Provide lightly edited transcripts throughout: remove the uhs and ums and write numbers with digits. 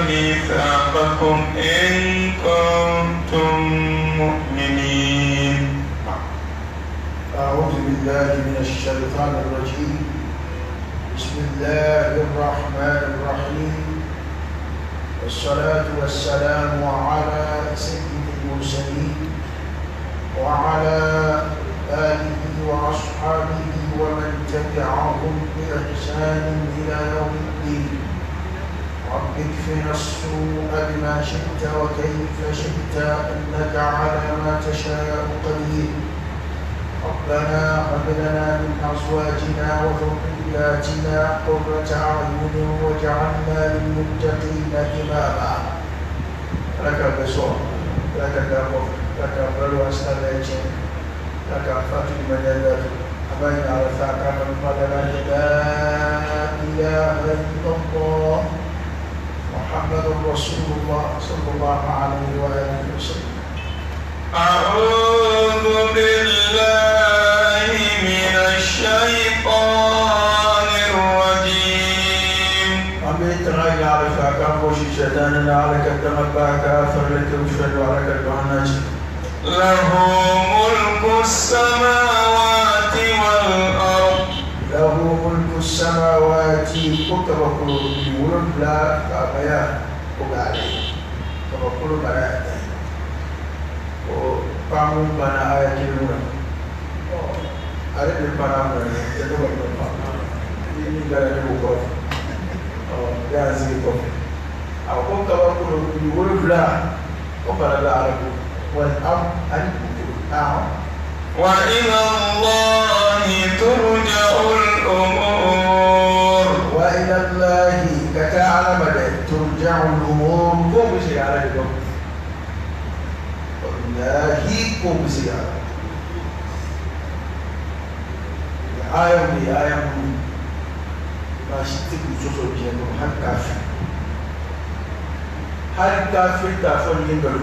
ميثاقكم إن كنتم مؤمنين. أعوذ بالله من الشيطان الرجيم. بسم الله الرحمن الرحيم، والصلاة والسلام على سيد المرسلين وعلى آله وأصحابه ومن تبعهم بإحسان إلى يوم الدين. رب اكفنا السوء بما شئت وكيف شئت، إنك على ما تشاء قدير. ربنا هب لنا من أزواجنا وذرياتنا قرة أعين واجعلنا للمتقين إماما. لك البصر، لك الدعوة، لك البلوى، لك الفاتح من أبين على ثاقة لا إله إلا الله محمد رسول الله صلى الله عليه وآله وسلم. أعوذ بالله من الشيطان الرجيم. أميت غير عرفك أبوشي شيطان لعلك تنبأك أثر لك وشهد وعلك البعناج. له ملك السماوات والأرض. له ملك السماوات كتب كل لا فأبيا وبعليه كتب بلاء وقاموا بنا آية كلمة أريد البنا من يدوب البنا إني قال لي بكرة يا زيكم أو كتب كل لا وبلا عليه والأرض أن وإلى الله ترجع الأمور. وإلى الله كتعلم ترجع الأمور. قوم بشيء على اليوم والله قوم بشيء على آية آية ما شتك بسوسو بيجي هل كافر هل كافر تافون يندلو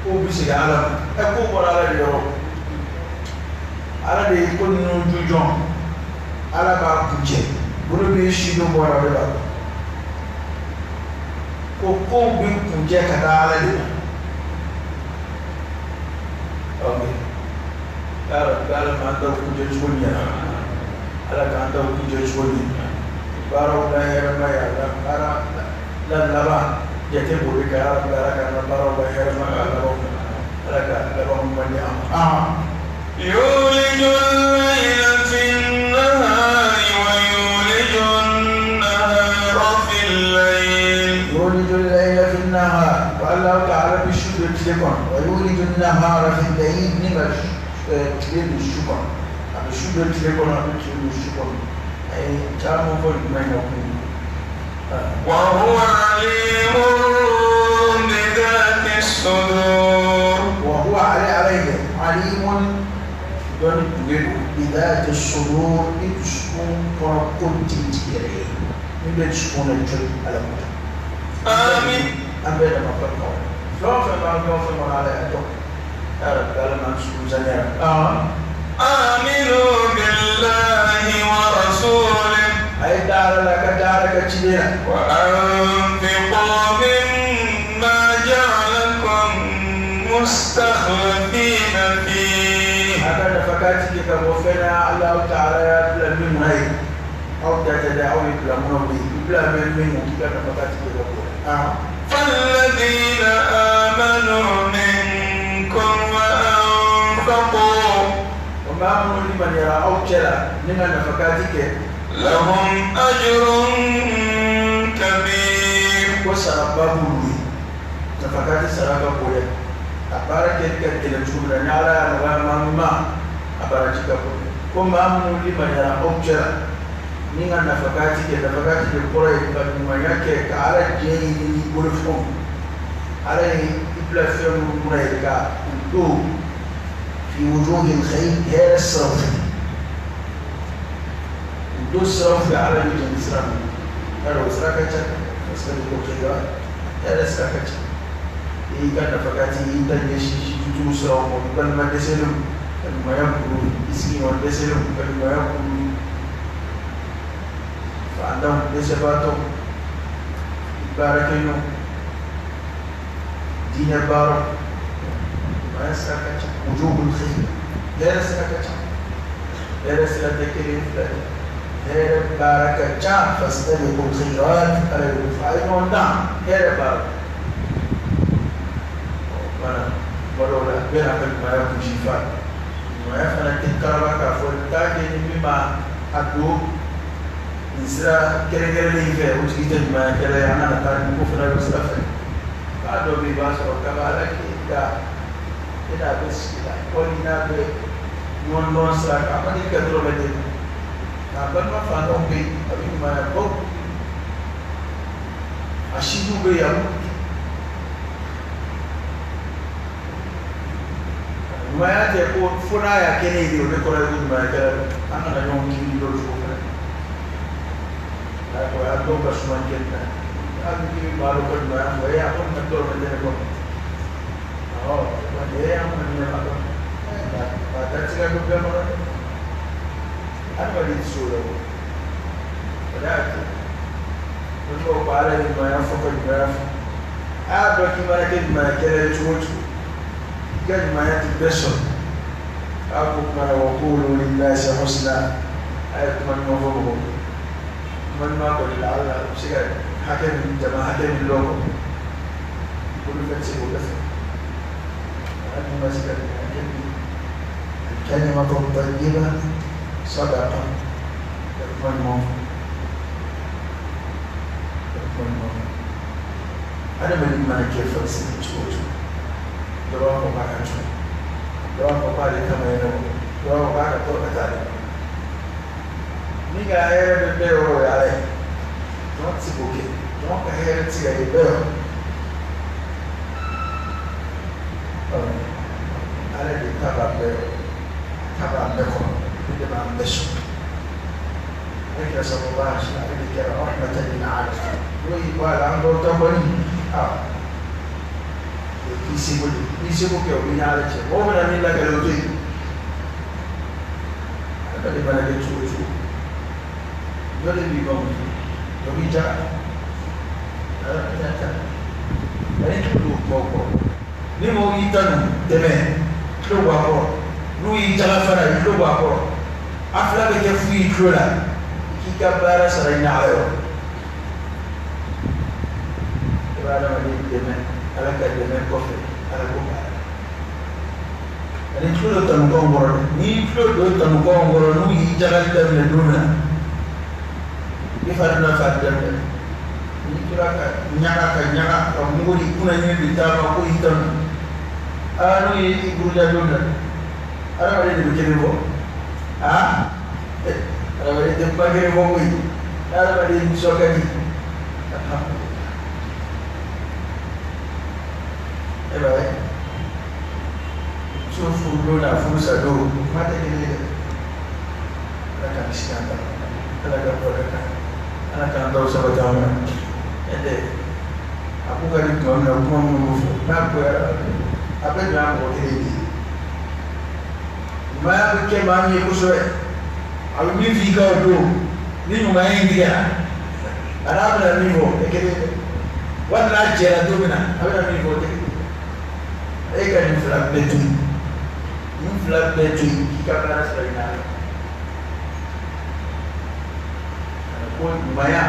قوم بشيء على أقوم على اليوم ala de ko ninnu jujɔn ala b'a kuncɛ bolo bɛ si dɔ bɔra o de la ko kow bɛ kuncɛ ka taa ala de la. Ok, yàrá ala k'an taw kuncɛ cogo ɲɛna, ala k'an taw kuncɛ cogo ɲɛna, baaraw la hɛrɛma yàrá baara la laban jate boli ka ala ala k'an ka baaraw la hɛrɛma k'a laban ala ka laban ɲuman di an ma. يولج الليل في النهار ويولج النهار في الليل. يولج الليل في النهار والله تعالى بالشكر تليكون ويولج النهار في الليل نما تلين الشكر بالشكر تليكون تلين الشكر أي تعمل فوق ما يكون. وهو عليم بذات الصدور. وهو عليه عليم بذات الصدور تسكن كنت تجري من تسكن الجل على مدى. آمين. أمين ما فرقوا. فما فما على أدوك. يا رب قال ما نسكن زنيا. آمنوا بالله ورسوله. أي دار لك دارك تجري. وأنفقوا مما جعلكم مستخلفين فيه. هذا نفقاتك كموفنا الله تعالى يبلى من هاي أو تتداعوا يبلى منه يبلى من منه كيف نفقاتك كموفنا. فالذين آمنوا منكم وأنفقوا وما من لمن يرى أو جرى من نفقاتك لهم أجر كبير. وسربه نفقات سربه بويا أبارك كل جملة نعلى ما ما أبارك كبر كم مولي ما يرى أبجر نيجا نفقاتي نفقاتي القرى كم يك على جاي يقولون على يبلفون مريكا دو في وجوه الخير هي الصرف دو الصرف على وجه الإسلام هذا وسرقة وسرقة كذا هذا سرقة i ka nafakati i ta ɲɛsin jugu siraw ma i balima dɛsɛlenw ka ɲumanya kuru i sigiɲɔgɔn dɛsɛlenw ka ɲumanya kuru faantanw dɛsɛbaatɔw Baarakɛɲɔgɔn diinɛ baara ɲumanya sira ka ca wujuhul khair hɛrɛ sira ka ca hɛrɛ sira tɛ kelen fila ye hɛrɛ baara ka ca fastabiqul khairat ala y'o fɔ a ye ɲɔgɔn dan hɛrɛ baara o kumana tuma dɔw la bɛɛ n'a ka ɲumanya kunsi fa ɲumanya fana tɛ karaba k'a fɔ taa kɛ ni min ma a don nin sira kɛrɛnkɛrɛnnen in fɛ o tigi tɛ ɲumanya kɛlɛ ye an kana taa nin ko fana bɛ sira fɛ b'a dɔ bɛ yen i b'a sɔrɔ kaba ala k'e da e n'a bɛ sigi la wali n'a bɛ ɲɔgɔn dɔn sira kan a ma deli ka dɔrɔmɛ deli nka a balima fantanw bɛ yen a bɛ ɲumanya baw a sijiw bɛ yen a b'u ɲumanya tɛ ko fo n'a y'a kɛ ne ye de o de kɔrɔ ye ko ɲumanya kɛra don an kana ɲɔgɔn kiiri dɔw cogo fana o y'a dɔw ka suma kɛli la hali k'i bɛ maa dɔ ka ɲumanya fɔ e a ko nin ka dɔrɔmɛ tɛ ne kɔnɔ awɔ e an kɔni ɲɛ b'a dɔn nka a da tɛ se ka don bɛɛ kɔnɔ dɛ adamaden tɛ se o la o o de y'a to dɔnnibaw ko ala ye ɲumanya fɔ ka ɲumanya fɔ a y'a dɔn k'i mana kɛ ɲumanya kɛlɛ ye cogo o cogo i ka ɲumanya tɛ bɛɛ sɔrɔ a ko kuma na wa qulu linnasi husna a ye kuma ɲuman fɔ mɔgɔw ye kuma ɲuman kɔni la ala u bɛ se ka hakɛ min jama hakɛ min lɔ kɔ olu fɛn tɛ se k'o bɛɛ fɔ hali n'i ma se ka ɲumanya kɛ bi alkalimatu tayyiba sadaqa ka kuma ɲuman fɔ ka kuma ɲuman fɔ adamaden mana kɛ fɛn cogo o cogo dɔ b'a fɔ k'a ka jugu dɔ b'a fɔ k'ale ta ma ɲɛnabɔ dɔ b'a fɔ k'a ka tɔɔrɔ ka taa ale ni ka hɛrɛ bɛ bɛɛ yɔrɔ o ye ala ye jɔn tɛ se k'o kɛ jɔn ka hɛrɛ tɛ se ka ye bɛɛ yɔrɔ ala de ta b'a bɛɛ yɔrɔ a ta b'a bɛɛ kɔnɔ ne de b'an bɛɛ sɔn ale kɛra sababu ye ale de kɛra rahmatan lil alamin n'o y'i bɔ a la an dɔw ta kɔni awɔ o k'i seko de n'i seko kɛ o b'i n'ala cɛ mɔgɔ bɛna min lakale o to yen adamaden mana kɛ cogo o cogo dɔ de b'i ban dɔ b'i jara adamadenya ta nka n'i tugu don kumaw kɔrɔ ni mɔgɔw y'i tanu dɛmɛ tulo bɔ a kɔrɔ n'u y'i jaga fana i tulo bɔ a kɔrɔ a fila bɛ kɛ fu y'i tulo la i k'i ka baara sara i n'ala yɔrɔ i bɛ adamaden dɛmɛ ala ka dɛmɛ kɔfɛ ala ko baara ani tulo don tanukanw kɔrɔ dɛ n'i tulo don tanukanw kɔrɔ n'u y'i jagali daminɛ don min na i fa donna fa daminɛ n'i tora ka ɲaga ka ɲaga ka mugu di kunna ɲini bi taama ko y'i tanu aa n'u y'i buruja don min na adamaden de bɛ kelen fɔ aa adamaden tɛ kuma kelen fɔ koyi adamaden nisɔn ka di alhamdulilah e b'a ye muso furu don n'a furu sa don kuma tɛ kelen ye dɛ ala k'an kisi an ta ala ka barika kan ala k'an taw sabati an ma e tɛ a ko ka di tuma min na kuma minnu bɛ fɔ n'a goyara a bɛ ɲa mɔgɔ kelen de ye ɲumanya bɛ kɛ maa min ye kosɛbɛ a bɛ min f'i ka o don ni ɲumanya in tigɛra a n'a bɛna min fɔ o tɛ kelen ye dɛ wali n'a jɛra don min na a bɛna min fɔ o tɛ kelen ye e ka nin fila bɛɛ to yen nin fila bɛɛ to yen k'i ka baara sɔrɔ i n'a ko ɲumanya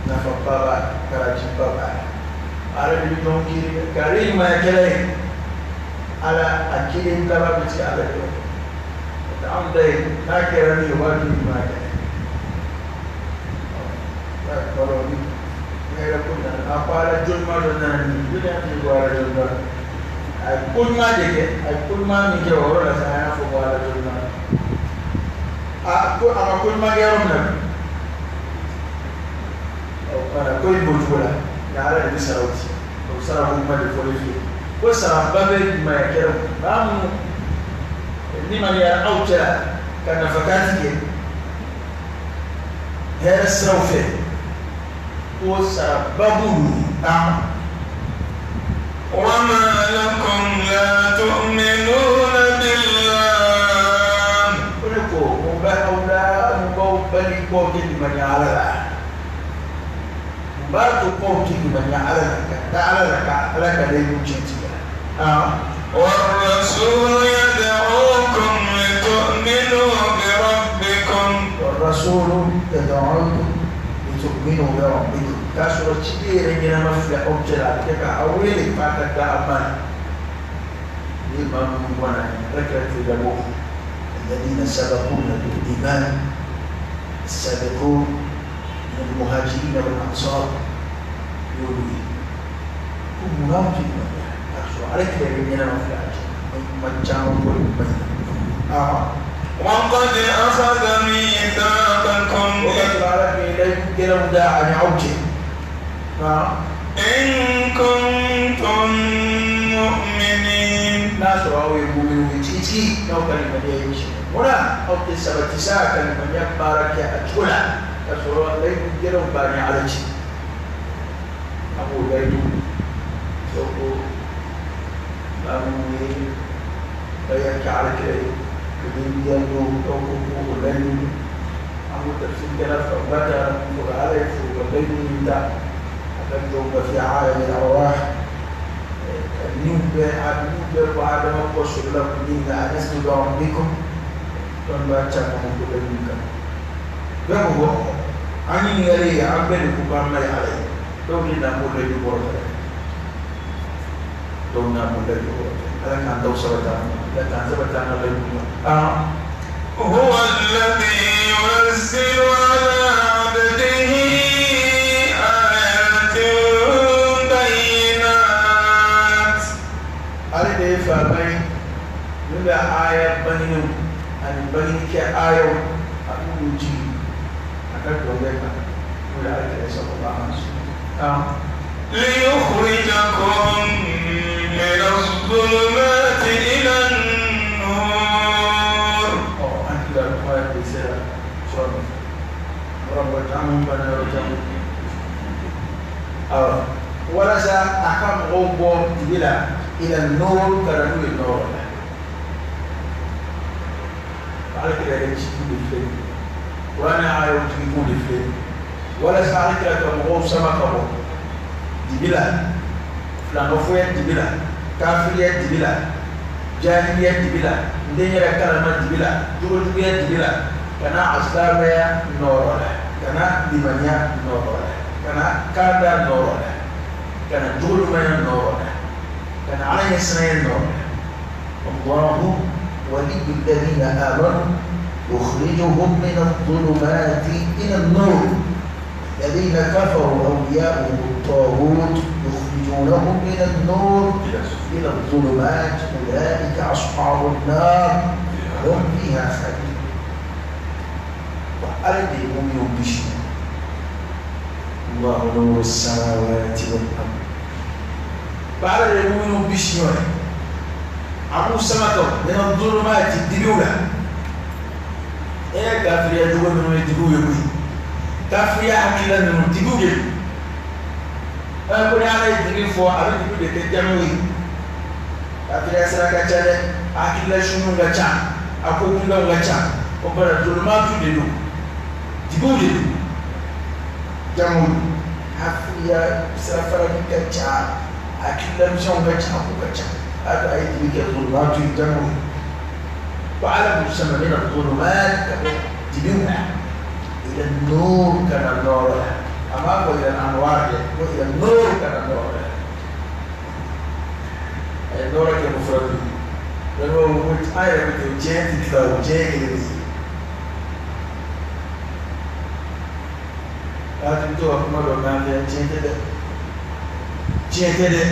nafaba b'a la barajiba b'a la ala de bɛ ɲɔgɔn kiiri k'ale ɲumanyakɛla ye ala a kelen laban bɛ tigɛ ala de la anw ta ye n'a kɛra min ye o b'a kɛ ɲumanyakɛla ye kuma dɔw ni hɛrɛ ko nana a ko ala joli dɔ nana nin joli y'a ko ala joli a ye ko ɲuman de kɛ a ye ko ɲuman min kɛ o yɔrɔ la sisan an y'a fɔ ko ala joli a ko a ma ko ɲuman kɛ yɔrɔ min na o kumana ko in b'o cogo la nka ala de bɛ sara o ci o sara ko kuma de fɔlen f'i ye ko saraba bɛ ɲumanya kɛra maa minnu ni ma yɛrɛ aw cɛ la ka nafakan tigɛ hɛrɛ siraw fɛ ko saraba b'olu a وما لكم لا تؤمنون بالله o de ko mun bɛ aw la mun b'aw bali k'aw tɛ limaniya ala la mun Mun b'a to k'aw tɛ limaniya Ala la ka da Ala la ka Ala ka layidu tiɲɛtigiya. والرسول يدعوكم لتؤمنوا بربكم. والرسول يدعوكم لتؤمنوا بربكم. K'a sɔrɔ ciden yɛrɛ ɲɛnama filɛ aw cɛ la, a bɛ kɛ ka aw wele f'a ka da a ma. Ni maa minnu bɔnna Ala kira tɛ dabɔ. الذين سبقونا بالإيمان، السابقون من المهاجرين والأنصار، يقولوا إيه؟ كن منافق عليك يا وقد أخذ ميثاقكم إن كنتم مؤمنين. في عالم الأرواح نوبة وعدم قصر لكم دين ألست بربكم فما تشابهوا بينكم بقوا أني يري عبدكم كما عليه دولنا مولا يبورك دولنا مولا يبورك هذا كان دوسرة هذا كان زبطان الله. هو الذي ينزل على عبده آيات بينات. Ale de ye faama ye min bɛ aya bangew ani bangeni kɛ ayaw a b'olu jigin a ka dɔnkɛ kan n'o ye Ala kira sallallahu alaihi wasallam. ليخرجكم من الظلمات إلى النور. An kila kuma de sera sɔrɔ yɔrɔ caman bana yɔrɔ caman. Awɔ, walasa a ka mɔgɔw bɔ dibi la ila nɔɔrɔ ka na n'u ye nɔɔrɔ la. Ala kira yɛrɛ ci de filɛ nin ye, kuranɛ ayaw jigin de filɛ nin ye, walasa Ala kira ka mɔgɔw sama ka bɔ dibi la, filankafoya dibi la, kafiriya dibi la, jahiliya dibi la, n den yɛrɛ kalama dibi la, jogojuguya dibi la, ka na asilamɛya nɔɔrɔ la, ka na limaniya nɔɔrɔ la, ka na kanda nɔɔrɔ la, ka na jogoɲumanya nɔɔrɔ la, ka na Ala ɲɛsiranya nɔɔrɔ la. الله ولي الذين آمنوا يخرجهم من الظلمات إلى النور، الذين كفروا أولياؤهم الطاغوت يخرجونهم من النور إلى الظلمات أولئك أصحاب النار هم فيها خالدون. وأرد المؤمن بشيء الله نور السماوات والأرض. بعد المؤمن بشيء أبو سمكة من الظلمات الدلولة. إيه كافر يا جوا من الدلول يقول كافر يا حكيلا من الدلول يقول أنا كوني على الدلول فوا على الدلول يتجمعي كافر يا سرقة جل حكيلا شنو غشان أكو كلا غشان وبرا الظلمات الدلول دلول جمعوا كافر يا سرقة غشان حكيلا شنو غشان أكو غشان هذا أيدي الظلمات يجمعوا وعلى مسمى من الظلمات تبينها إلى النور كان النور أمام وإلى الأنوار وإلى النور كان النور. النور كمفرد لأنه قلت آية قلت جاء وجاء لكن تو أكمل وما فيها جاء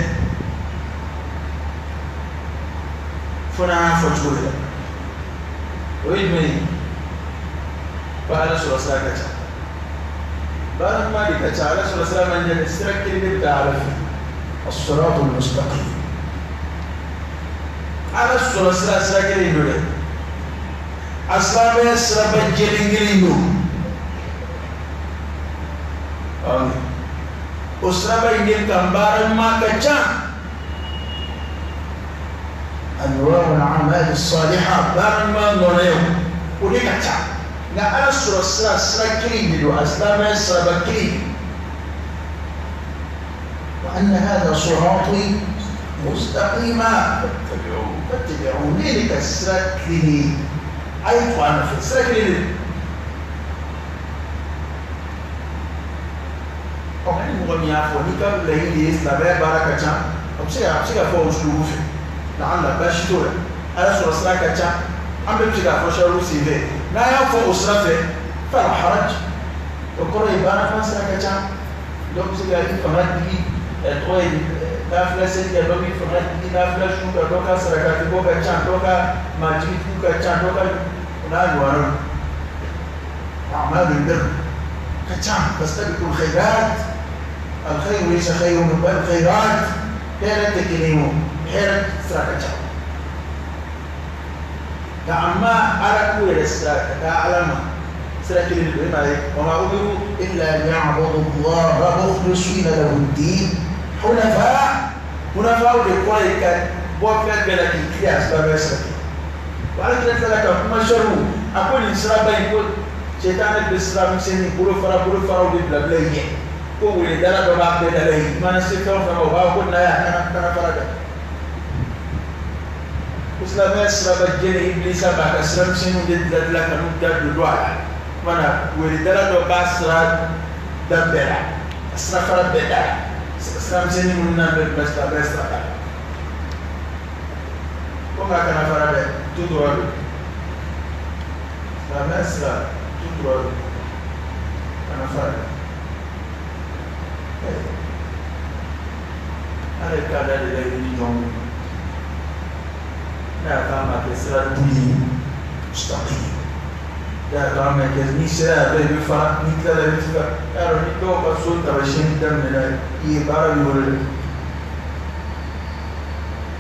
fo n'a y'a fɔ cogo de la o ye jumɛn ye? Ba Ala sɔrɔ sira ka ca, baara ɲuman de ka ca. Ala sɔrɔ sira man ɲɛ dɛ, sira kelen de bɛ taa Ala fɛ, as-siratul mustaqim. Ala sɔrɔ sira sira kelen don dɛ, a silamɛya siraba jɛlen kelen don. O siraba in de kan baara ɲuman ka ca. أنواع الأعمال الصالحة بار ما نونيو وديكتا لا على سورة سرا سرا كريم دو أسلام سرا بكريم وأن هذا صراطي مستقيما فاتبعوني لكسرتني أي أنا في سرتني ɔ ni mɔgɔ min y'a fɔ n'i ka laɲini de ye silamɛya baara ka ca a bɛ se ka fɔ o suluku fɛ laala baasi t'o la ala sɔrɔ sira ka ca an bɛɛ bɛ se k'a fɔ sariw sen fɛ n'a y'a fɔ o sira fɛ fala haraj o kɔrɔ ye baara fan sira ka ca dɔ bɛ se ka i fanga digi tɔgɔ ye nafila seli kan dɔ b'i fanga digi nafila su kan dɔ ka sarakati bɔ ka ca dɔ ka majigitigiw ka ca dɔ ka o n'a ɲɔgɔnnaw أعمال البر كتام فاستبقوا الخيرات الخير ليس خير من بل الخيرات هيرت تكلمو هيرت سراكتا كأما على كل السراكة كأعلم سراكة للبرمائي وما أمروا إلا ليعبدوا الله مخلصين له الدين حنفاء حنفاء لقول بوفات بلك كلي أسباب السراكة وعلى كلا لك ما شروا أقول السراكة يقول شيطان بسرا مسني بولو فرا بلا بلا ko wele dala dɔ b'a bɛɛ dala ye i mana se fɛn o fɛn ma o b'a fɔ ko na yan kana fara dɛ ko silamɛya siraba jɛlen ibilisa b'a ka sira misɛnninw de dilan dilan ka n'u da don a la kumana wele dala dɔ b'a sira da bɛɛ la a sira fara bɛɛ da la sira misɛnnin minnu n'a bɛɛ bila silamɛya sira kan ko nka kana fara dɛ tout droit don silamɛya sira tout droit don kana fara dɛ. Ala ka da de la i ni ɲɔgɔn ne y'a k'a ma kɛ sira dun ye mustaqim ne y'a k'a ma kɛ n'i sera yan dɔ i bɛ fara n'i tilala i bɛ se ka y'a dɔn ni dɔw ka so tamasiyɛn daminɛna i ye baara b'i bolo dɛ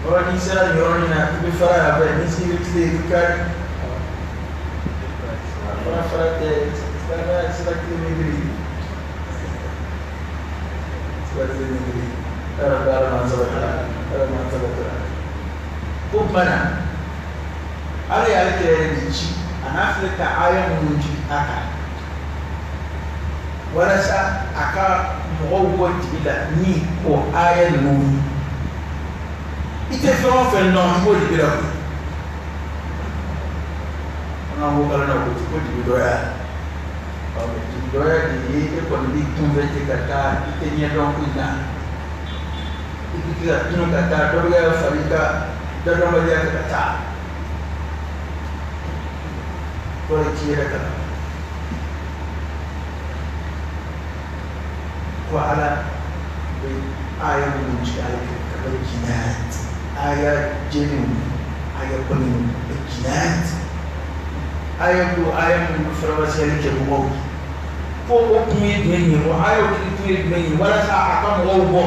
yɔrɔ n'i sera nin yɔrɔnin na i bɛ fara yan fɛ n'i i bɛ tilen i bɛ kari fara fara tɛ silamɛya sira kelen bɛ yen ko bana ala y'ale kɛlɛ de ci a n'a filɛ ka aya minnu jigin a kan walasa a ka mɔgɔw bɔ dibi la ni o aya ninnu ye i tɛ fɛn o fɛn dɔn i b'o dibi la koyi an ka ko kalan na ko ko dibi dɔgɔya dibi dɔgɔya de ye e kɔni b'i kunfɛ ten ka taa i tɛ ɲɛ dɔn ko in na i bɛ ka tunu ka taa dɔ bɛ ka fara i ka dadɔnbaliya kan ka taa kɔrɔ i t'i yɛrɛ kalan ko ala bɛ aya minnu jigin ala kɛ ka bɛ jinat aya jɛlenw aya kɔniw bɛ jinat aya ko aya minnu bɛ faranfasiyali kɛ mɔgɔw ye ko o kun ye jumɛn ye o aya o kun ye jumɛn ye walasa a ka mɔgɔw bɔ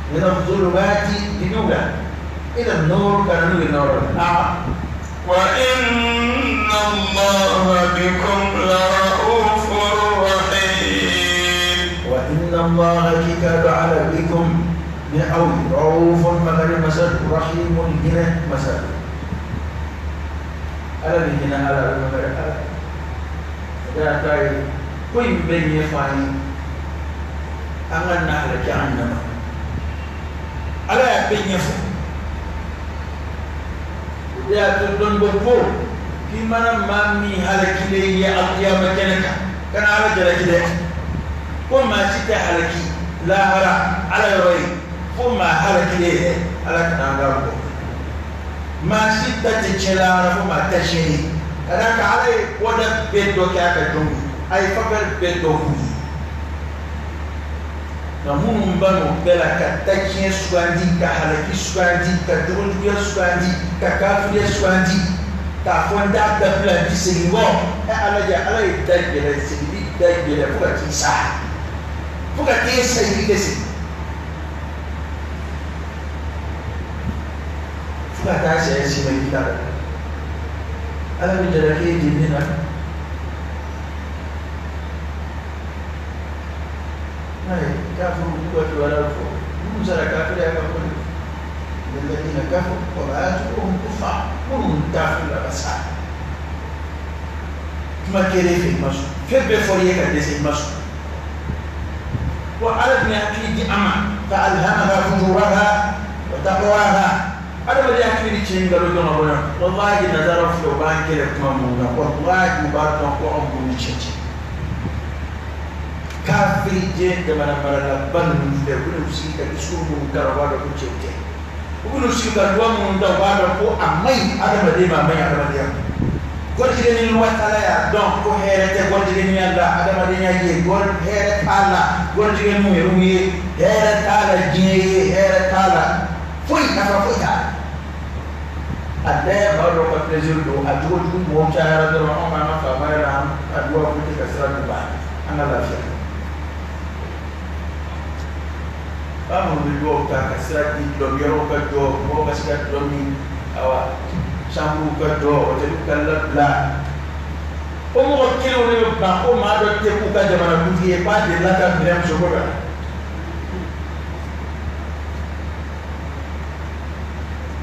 من الظلمات لنورا إلى النور كان نور النور. نعم. وإن الله بكم لرؤوف رحيم. وإن الله كتاب على بكم من أول رؤوف مغرب مسد رحيم هنا مسد. ألا بهنا ألا بمغرب ألا. لا تاي كل بني فاني أغنى على جهنم. Ala y'a bɛɛ ɲɛfɔ o de y'a to dɔnnibɔ ko k'i mana maa min halakilen ye alkiyama kɛnɛ kan kana ala jalaki dɛ ko maa si tɛ halaki lahara ala yɔrɔ ye fo maa halakilen yɛrɛ ala kana an ka bɔ maa si ta tɛ tiɲɛ lahara fo maa ta tiɲɛnen ka d'a kan ala ye bɔda bɛɛ dɔ kɛ a ka jɔnw ye a ye fafɛn bɛɛ dɔ k'u ye. Nka minnu b'a n'o bɛɛ la ka tajiɲɛ sugandi ka halaki sugandi ka jogojuguya sugandi ka kafiriya sugandi k'a fɔ n t'a dabila n ti segin kɔ ɛ ala jɛ ala ye da gɛlɛ seginni da gɛlɛ fo ka t'i sa fo ka t'e sa i bɛ segin fo ka taa saya si ma i bɛ taa da ala bɛ jalaki e jenini na. كافروا ولا موسى كافر يا كافر الذين كفروا وماتوا وهم كفار هم كافر لا بس ما كيري في مصر في بفوريه كدسي مصر وعلى ابن اكيد دي اما فألهمها فجورها وتقواها. Adamaden hakili ni tiɲɛ nkalon dɔn ka bɔ ɲɔgɔn na. Walahi nazaraw filɛ, u b'an kɛlɛ kuma minnu na, walahi u b'a dɔn ko anw b'u ni tiɲɛ cɛ. Kafiri diɲɛ jamana maralaba ninnu filɛ, u bɛn'u sigi ka discours minnu kalan, u b'a dɔn ko tiɲɛ tɛ. U bɛn'u sigi ka loi minnu da, u b'a dɔn ko a man ɲi adamaden ma, a man ɲi adamadenya ma. Gɔrijɛgɛ ni loi tala y'a dɔn ko hɛrɛ tɛ gɔrijɛgɛniya la, adamadenya ye hɛrɛ t'a la, gɔrijɛgɛniw yɛrɛw ye hɛrɛ t'a la, diɲɛ ye hɛrɛ t'a la, foyi nafa foyi t'a la. A bɛɛ maa dɔw ka plaisir don, a jogo jugu mɔgɔw cayara dɔrɔn, anw b'an ka faamaya la, a duwawu ko tɛ ka sira d'u ma, an ka lafiya. Ba minnu bɛ duwawu ta ka sira di dulɔmiyɔrɔw ka jɔ, mɔgɔw ka se ka dulɔ min, awa chambre ka jɔ, hôteliw ka labila. O mɔgɔ kelenw de bɛ ban ko maa dɔ tɛ k'u ka jamanakuntigi ye k'a delila ka minɛ musoko dɔ la.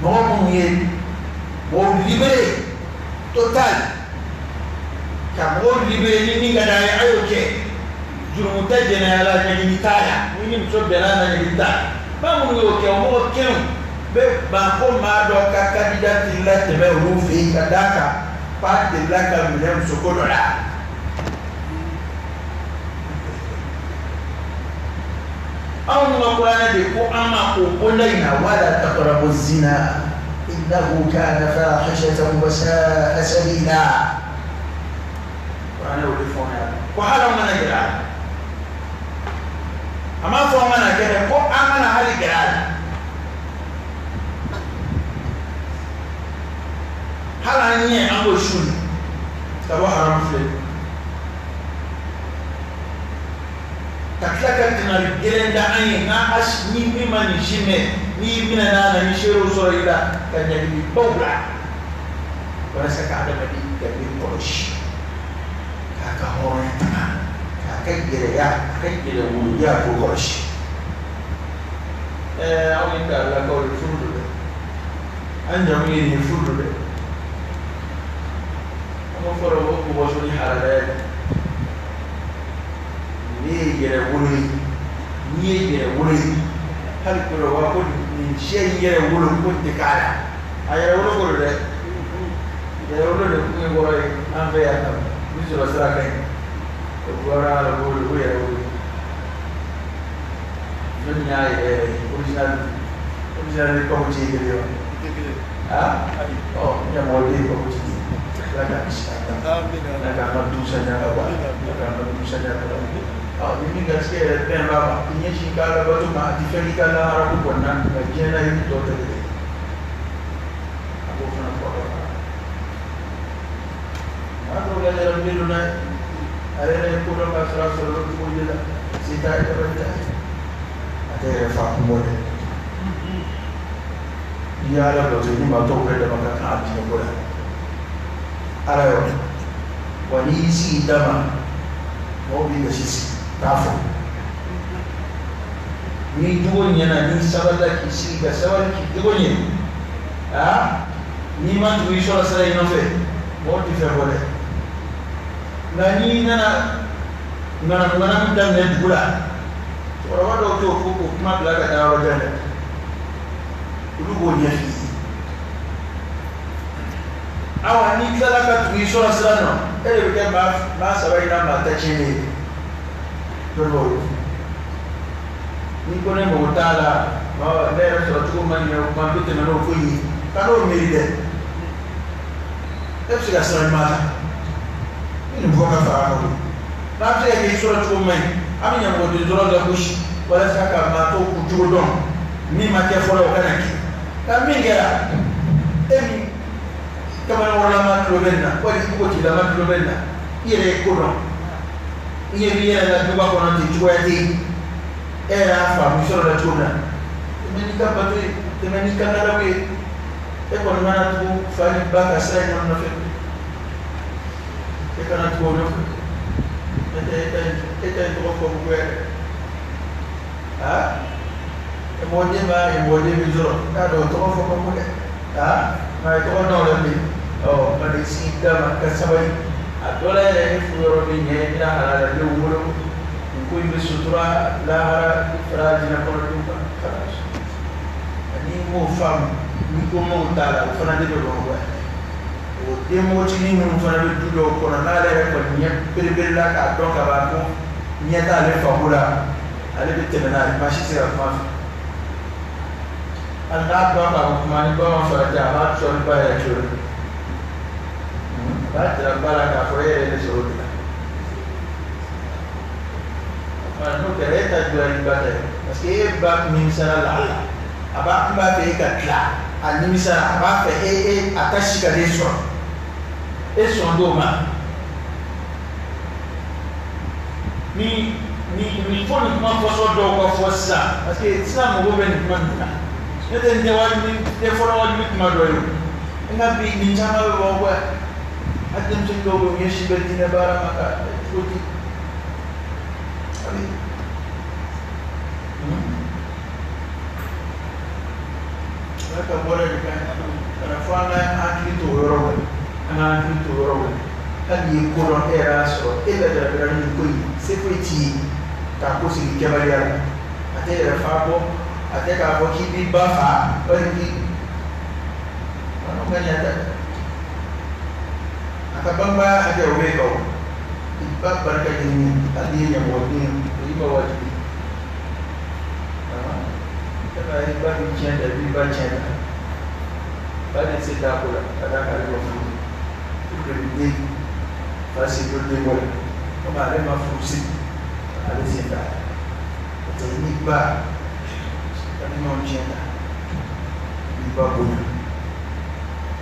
Mɔgɔ minnu ye mɔgɔw libéré total, ka mɔgɔw libéré ni min ka d'a ye a y'o kɛ, jurumu tɛ jɛnɛya la, ɲangili t'a la, ni ni muso bɛnna na ɲangili t'a la. Ba minnu y'o kɛ, o mɔgɔ kelenw bɛ ban ko maa dɔ ka candidat ti latɛmɛ olu fɛ yen ka d'a kan k'a delila ka minɛ musoko dɔ la. Anw ka kuranɛ de ko an ma o bonda in na wala taqrabu zina innahu kana fahishatan wa sa'a sabila. Kuranɛ o de fɔ an ɲɛna ko hali an kana gɛrɛ a la. A m'a fɔ an kana kɛ dɛ, ko an kana hali gɛrɛ a la. Hali an ɲɛ an b'o su ka bɔ haramu filɛ. Ka tila ka kangari gɛlɛn da an ye n'a ni min ma nin si mɛn, n'i minɛ n'a na ni seerew sɔrɔ i la ka ɲangilibaw bila walasa ka adamaden danbe kɔlɔsi, k'a ka hɔrɔnya taga, k'a ka yɛrɛya, a ka yɛrɛwoloya k'o kɔlɔsi. Aw ni karilakaw de furu don dɛ, an jamu ye nin ye, furu don dɛ. An b'a fɔ ko bɔsɔ ni halala ye. N'i ye yɛrɛwolo ye, n'i ye yɛrɛwolo ye, hali ko dɔ wa ko nin sɛ in yɛrɛwolo ko nin tɛ k'a la, a yɛrɛwolo ko don dɛ. Yɛrɛwolo de kun ye kɔrɔ ye an fɛ yan nɔ, ni sɔrɔ sira ka ɲi, o bɔra a la ko de ko yɛrɛwolo. Jɔnni y'a yɛrɛ yɛrɛ ye original original ni kɔkɔ ti ye kelen ye wa? Aa ɔ ɲɛmɔgɔden kɔkɔ ti ye. Ala k'an kisi a ma. Ala k'an ka du saniya ka bɔ a la. Ala k'an ka du saniya ka bɔ a la. Ni min garisɛgɛ yɛrɛ bɛn b'a ma, i ɲɛsin k'a labato ma, a ti fɛn k'i ka lahara ko kɔni na, nka diɲɛ na i ni tɔ tɛ kelen ye. A b'o fana fɔ ka fara. Maa dɔw la yɛrɛ don n'a ye, a yɛrɛ ye ko dɔn k'a sɔrɔ a sɔrɔ cogo de la, se t'a ye, dabali t'a ye. A tɛ yɛrɛ fa kun bɔ dɛ. N'i y'a labato, i ni maa tɔw bɛɛ dama ka kan a diinɛ ko la. Ala yɔrɔ wa n'i y'i sigi dama, mɔgɔw b'i gasi sigi k'a fɔ. N'i jogo ɲɛna, n'i sabalila k'i sigi ka sabali k'i jogo ɲɛ, aa n'i ma tugu i sɔrɔ sira in nɔfɛ, mɔgɔw tɛ fɛn fɔ dɛ. Nka n'i nana ŋanamu daminɛ dugu la, cɛkɔrɔba dɔw t'o fɔ k'o kuma bila ka taa yɔrɔ jan dɛ, olu b'o ɲɛf'i ye. Awa n'i tilala ka tugu i sɔrɔ sira nɔ, e de bɛ kɛ maa saba in na maa ta tiɲɛnen ye. Dɔnnibaw y'o fɔ. N'i ko ne mago t'a la, ne yɛrɛ sɔrɔ cogo ma ɲɛ, o kuma n bɛ tɛmɛ n'o ko in ye, ka n'o miiri dɛ. E bɛ se ka sira ɲuman ta, ni nin fɔ ka fara a kan koyi. N'a bɛ se ka kɛ i sɔrɔ cogo man ɲi, an bɛ ɲɛmɔgɔden dɔrɔn lagosi walasa ka maa tɔw k'u cogo dɔn, min ma kɛ fɔlɔ o kana kɛ. Nka min kɛra, e min kamalenkɔrɔlama tulo bɛ nin na, wali npogotigilama tulo bɛ nin na, i yɛrɛ ye ko dɔn, i ɲɛ b'i yɛrɛ la duba kɔnɔ ten cogoya tɛ yen, e yɛrɛ y'a faamu i sɔrɔla cogo min na, tɛmɛ n'i ka bato ye, tɛmɛ n'i ka nadamu ye, e kɔni mana tugu fa ni ba ka sira in nɔfɛ, e kana tugu o nɔfɛ, n'o tɛ e ta in tɔgɔ fɔ ko yɛrɛ, aa mɔgɔden ma mɔgɔden bɛ sɔrɔ, k'a dɔn o tɔgɔ fɔ ka ko dɛ, aa nka a ye tɔgɔ dɔn o la bilen. Ɔ nka n'i sigi da ma ka sabali, a dɔ la yɛrɛ e furu yɔrɔ bɛ ɲɛ, i bɛna halaladenw wolo, nin ko in bɛ sutura lahara fara jinɛ kɔnɔdenw kan. faamu ni ko m'o t'a la o fana de bɛ Bamakɔ yan o denmɔgɔtinin minnu fana bɛ du dɔw kɔnɔ n'ale yɛrɛ kɔni ɲɛ belebele la k'a dɔn ka ban ko ɲɛ t'ale fako la ale bɛ tɛmɛ n'a ye maa si tɛ se ka kuma fɛ hali n'a ba k'a kuma ni ba ma farati a b'a sɔrɔ ba yɛrɛ cogo la a b'a jira ba la k'a fɔ e yɛrɛ de sɔrɔ o de la n'o kɛra e ta juguya ni ba ta ye parce que e ba nimisara la a b'a kun b'a fɛ e ka tila a nimisara a b'a fɛ e a ka si ka den sɔrɔ e sɔn d'o ma ni ni ni fo nin kuma fɔsɔ dɔw ka fɔ sisan parce que sisan mɔgɔw bɛ nin kuma ninnu na ne tɛ nin tɛ wajibi tɛ fɔlɔ wajibi kuma dɔ ye o nka bi nin caman bɛ bɔ kɔ a denmisɛnnin dɔw bɛ yen u ɲɛsin bɛ diinɛ baara ma ka cogo di a bɛ ala ka bɔra de ka kana fɔ an ka hakili to o yɔrɔ la an ka hakili to o yɔrɔ la hali n'i ye ko dɔn e yɛrɛ y'a sɔrɔ e lajarabira ni nin ko in se foyi t'i ye k'a ko sigi kɛbaliya la a tɛ yɛrɛ fa bɔ a tɛ k'a fɔ k'i b'i ba fa walima k'i n'o ka ɲɛ tɛ a ka bangebaya hakɛ o bɛ kan o i ba barika ɲini hali n'i ye ɲɛmɔgɔden ye o y'i ma wajibi i ba b'i tiɲɛ ta i b'i ba tiɲɛ ta ba de se t'a ko la ka d'a kan ale ma furu furu de bɛ den fa sen don den bɔ la komi ale ma furu siri ale sen t'a la o tɛ n'i ba ka tiɲɛ ta n'i ba bonya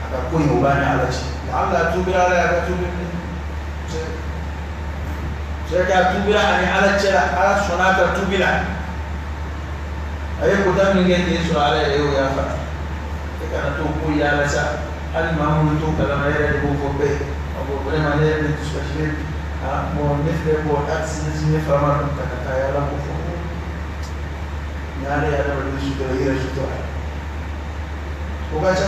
a ka ko in o b'a ni ala cɛ ala tubira ala ye a ka tubi se ka tubira ani ala cɛ la ala sɔnna a ka tubi la a ye kota min kɛ k'e sɔrɔ ala yɛrɛ y'o yafa e kana t'o ko yaala sa hali maa minnu t'o kalama e yɛrɛ de b'o fɔ bɛɛ ye a ko vraiment ne yɛrɛ de dusukasilen ah bon ne filɛ bon accident ne fa ma dɔn ka taa yaala ko fɔ ni ala ye adamaden sutura i yɛrɛ sutura o ka ca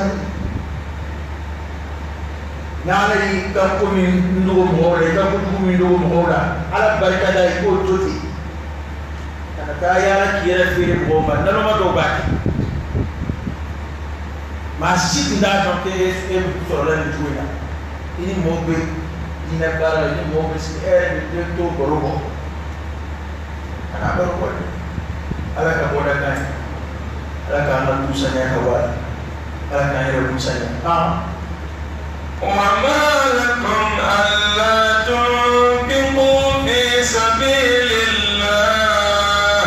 ni ala y'i ka ko min dogo mɔgɔw la i ka kojugu min dogo mɔgɔw la ala barika da i k'o to ten ka taa yaala k'i yɛrɛ feere mɔgɔw ma naloma dɔw b'a kɛ maa si tun t'a dɔn k'e e sɔrɔla nin cogo in na i ni mɔgɔw bɛ diinɛ baara la i ni mɔgɔw bɛ sigi e yɛrɛ bɛ den to baro bɔ ka na baro bɔ dɛ ala ka bɔda kan ye ala k'an ka du saniya ka bɔ a la ala k'an yɛrɛ du saniya. وما لكم ألا تنفقوا في سبيل الله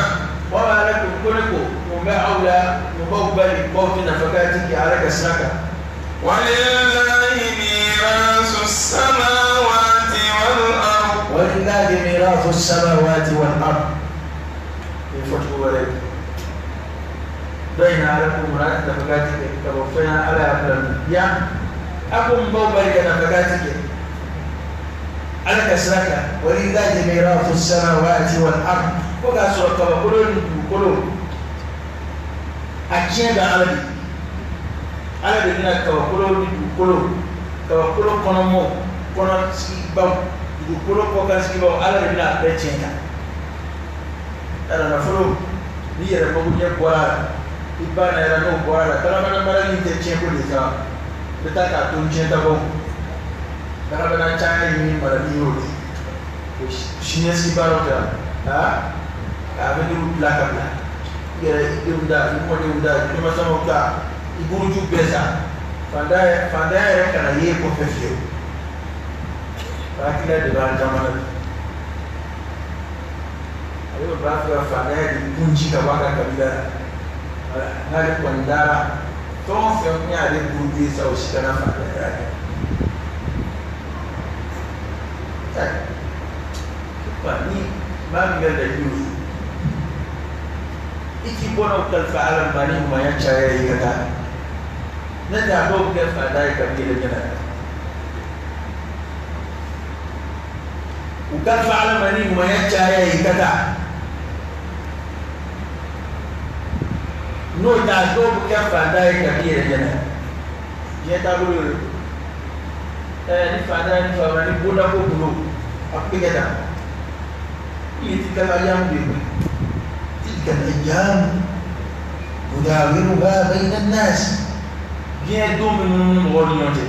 وما لكم كلكم وما أولى مبوبل موت نفقاتك على كسرك ولله ميراث السماوات والأرض ولله ميراث السماوات والأرض بين لكم مرات نفقاتك توفينا على أبلان أقوم بوبل نفقاتك على كسرك ولله ميراث السماوات والأرض وكسرك وكلون كلون أكيد على دي على دينا كوكلون كلون كوكلون كنمو كنون سيباو كلون كوكان سيباو على دينا بتشينتا أنا نفلو نيجي نقول يا بوارا إبانا يا نو بوارا ترى ما نمرة نيجي تشين كل إذا bɛ taa k'a to tiɲɛ tabaw garabana caman ɲini marali y'o de o siniɲɛsigi baaraw tɛ wa k'a bɛ n'olu bila ka bila i yɛrɛ i denw da i mɔdenw da i denmasamaw da i buruju bɛɛ sa fantanya yɛrɛ kana ye kɔfɛ fiyewu hakilila de b'an caman na bi ale bɛ b'a fɛ ka fantanya de kunji ka bɔ a ka kabila la n'ale kɔni dara fɛn o fɛn y'ale buruju ye sa o si kana fantanya kɛ. Ni maa min bɛ layidu i k'i bɔnnaw kalifa ala ma ni ɲumanya caya ye ka taa ne tɛ a dɔw bɛ kɛ fantan ye ka yɛlɛ ɲɛna u kalifa ala ma ni ɲumanya caya ye ka taa n'o tɛ a dɔw bɛ kɛ fantan ye ka yɛlɛ ɲɛna diɲɛ taabolo ye ni fantan ni faama ni bondako kun don a bɛ kɛ tan. تلك الأيام بيقول تلك الأيام يداولها بين الناس. Diɲɛ don bɛ munumunu mɔgɔw ni ɲɔgɔn cɛ.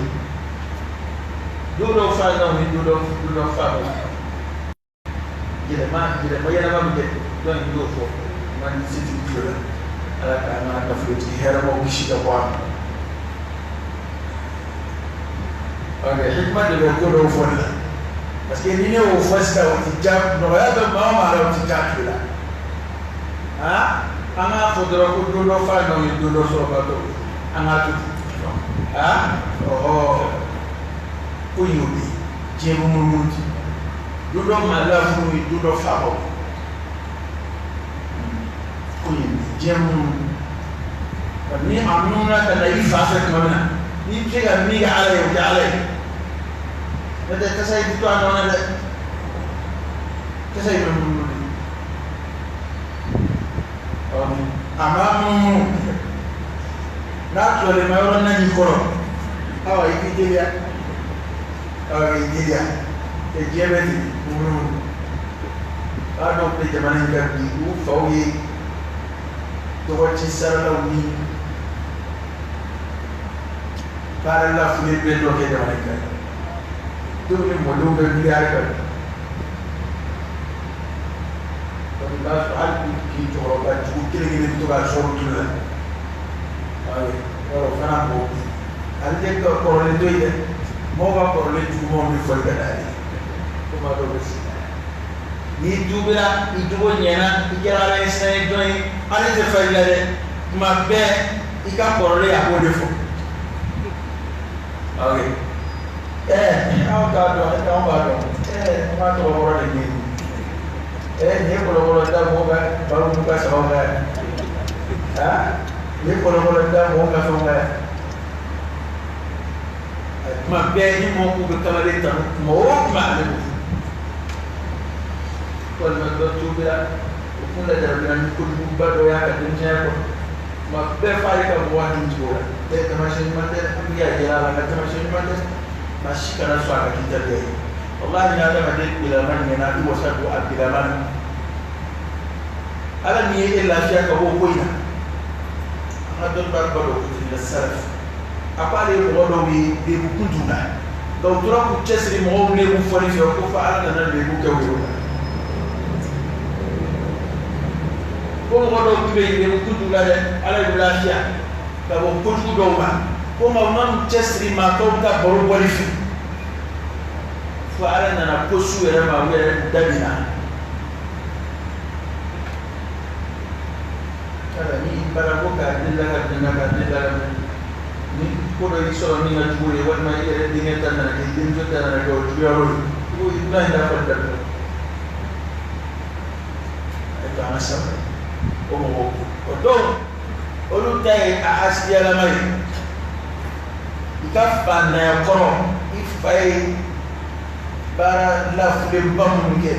Don dɔw fa n'aw ni don dɔw fa n'aw. Yɛlɛma yɛlɛma yɛlɛma bɛ kɛ dɔn in y'o fɔ nka ni setigi tulo la Ala k'an ka nafolotigi hɛrɛmaw kisi ka bɔ a ma. Ok, hikima de bɛ ko dɔw fɔli la parce que ni ne y'o fɔ sisan o ti ja nɔgɔya bɛ maa o maa la o ti ja tulo la. An k'a fɔ dɔrɔn ko don dɔ fa n'aw ye don dɔ sɔrɔ ka dɔw ye an k'a to ten. Ɔhɔ ko in y'o de ye diɲɛ bɛ munumunu ten don dɔ maa lafuru ye don dɔ faamaw ko in y'o de ye diɲɛ munumunu ni a munumuna ka na i fa fɛ tuma min na n'i bɛ se ka min kɛ Ala ye o kɛ Ala ye n'o tɛ tasa in ti to a nɔ na dɛ tasa in bɛ munumunu de a ma munumunu n'a tulalen ma yɔrɔ naani kɔrɔ awa i k'i teliya awa k'i teliya tɛ diɲɛ bɛ ten munumunu b'a dɔw bɛ jamana in kan bi u faw ye dɔgɔci saralaw ni baara lafuli bɛ dɔ kɛ jamana in kan dɔw ni mɔdenw bɛ miliyari kan donc i b'a sɔrɔ hali bi cɛkɔrɔba jugu kelen kelen bɛ to k'a sɔrɔ tulu la yɔrɔ fana b'o ale tɛ kɔrɔlen to yen dɛ mɔgɔw ka kɔrɔlen jugumanw bɛ fɔli ka d'ale ye ko maa dɔw bɛ sigi n'i tubira i jogo ɲɛna i kɛra Ala ye siran ye jɔn ye ale tɛ fa i la dɛ tuma bɛɛ i ka kɔrɔlen a b'o de fɔ. Ok aw t'a dɔn anw b'a dɔn an b'a tɔgɔ kɔrɔ de ɲini nin ye kɔlɔkɔlɔ da mɔgɔw ka baro n'u ka sagaw ka yan nin ye kɔlɔkɔlɔ da mɔgɔw ka fɛnw ka yan tuma bɛɛ ni mɔgɔw k'u bɛ kamalen tanu kuma o kuma ale b'o fɔ walima dɔ tubira o kun lajarabila ni kojuguba dɔ y'a ka denmisɛnya kɔnɔ tuma bɛɛ f'ale ka mɔgɔ hakili jigin o la taamasiyɛn ɲuman tɛ an bɛ y'a jira a la nka taamasiyɛn ɲuman tɛ maa si kana sɔn a ka k'i tabiya ye walahi ni adamaden bilama ɲɛna i wasa don a bilama na Ala min ye e lafiya ka bɔ o ko in na an ka dɔnnibaa ba dɔ ko ten la salaf a ko ale ye mɔgɔ dɔw ye lebu kun t'u la nka u tora k'u cɛsiri mɔgɔw lebu fɔli fɛ ko fo Ala nana lebu kɛ u ye o la ko mɔgɔ dɔw tun bɛ yen lebu kun t'u la dɛ Ala y'u lafiya ka bɔ kojugu dɔw ma ko nka u man'u cɛsiri maa tɔw ka baro bɔli fɛ fo Ala nana ko su yɛrɛ ma u yɛrɛ da binna. Ala ni baara ko k'a delila ka binna ka delila ka binna ni ko dɔ y'i sɔrɔ min ka jugu ye walima i yɛrɛ denkɛ ta nana kɛ i denmuso ta nana kɛ o juguya yɔrɔ ye i b'o i bɛna in da fɔli daminɛ a ye to an ka sabali o mɔgɔw o dɔw olu ta ye a hasidiyalama ye i ka fantanya kɔrɔ i fa ye baara lafulenba minnu kɛ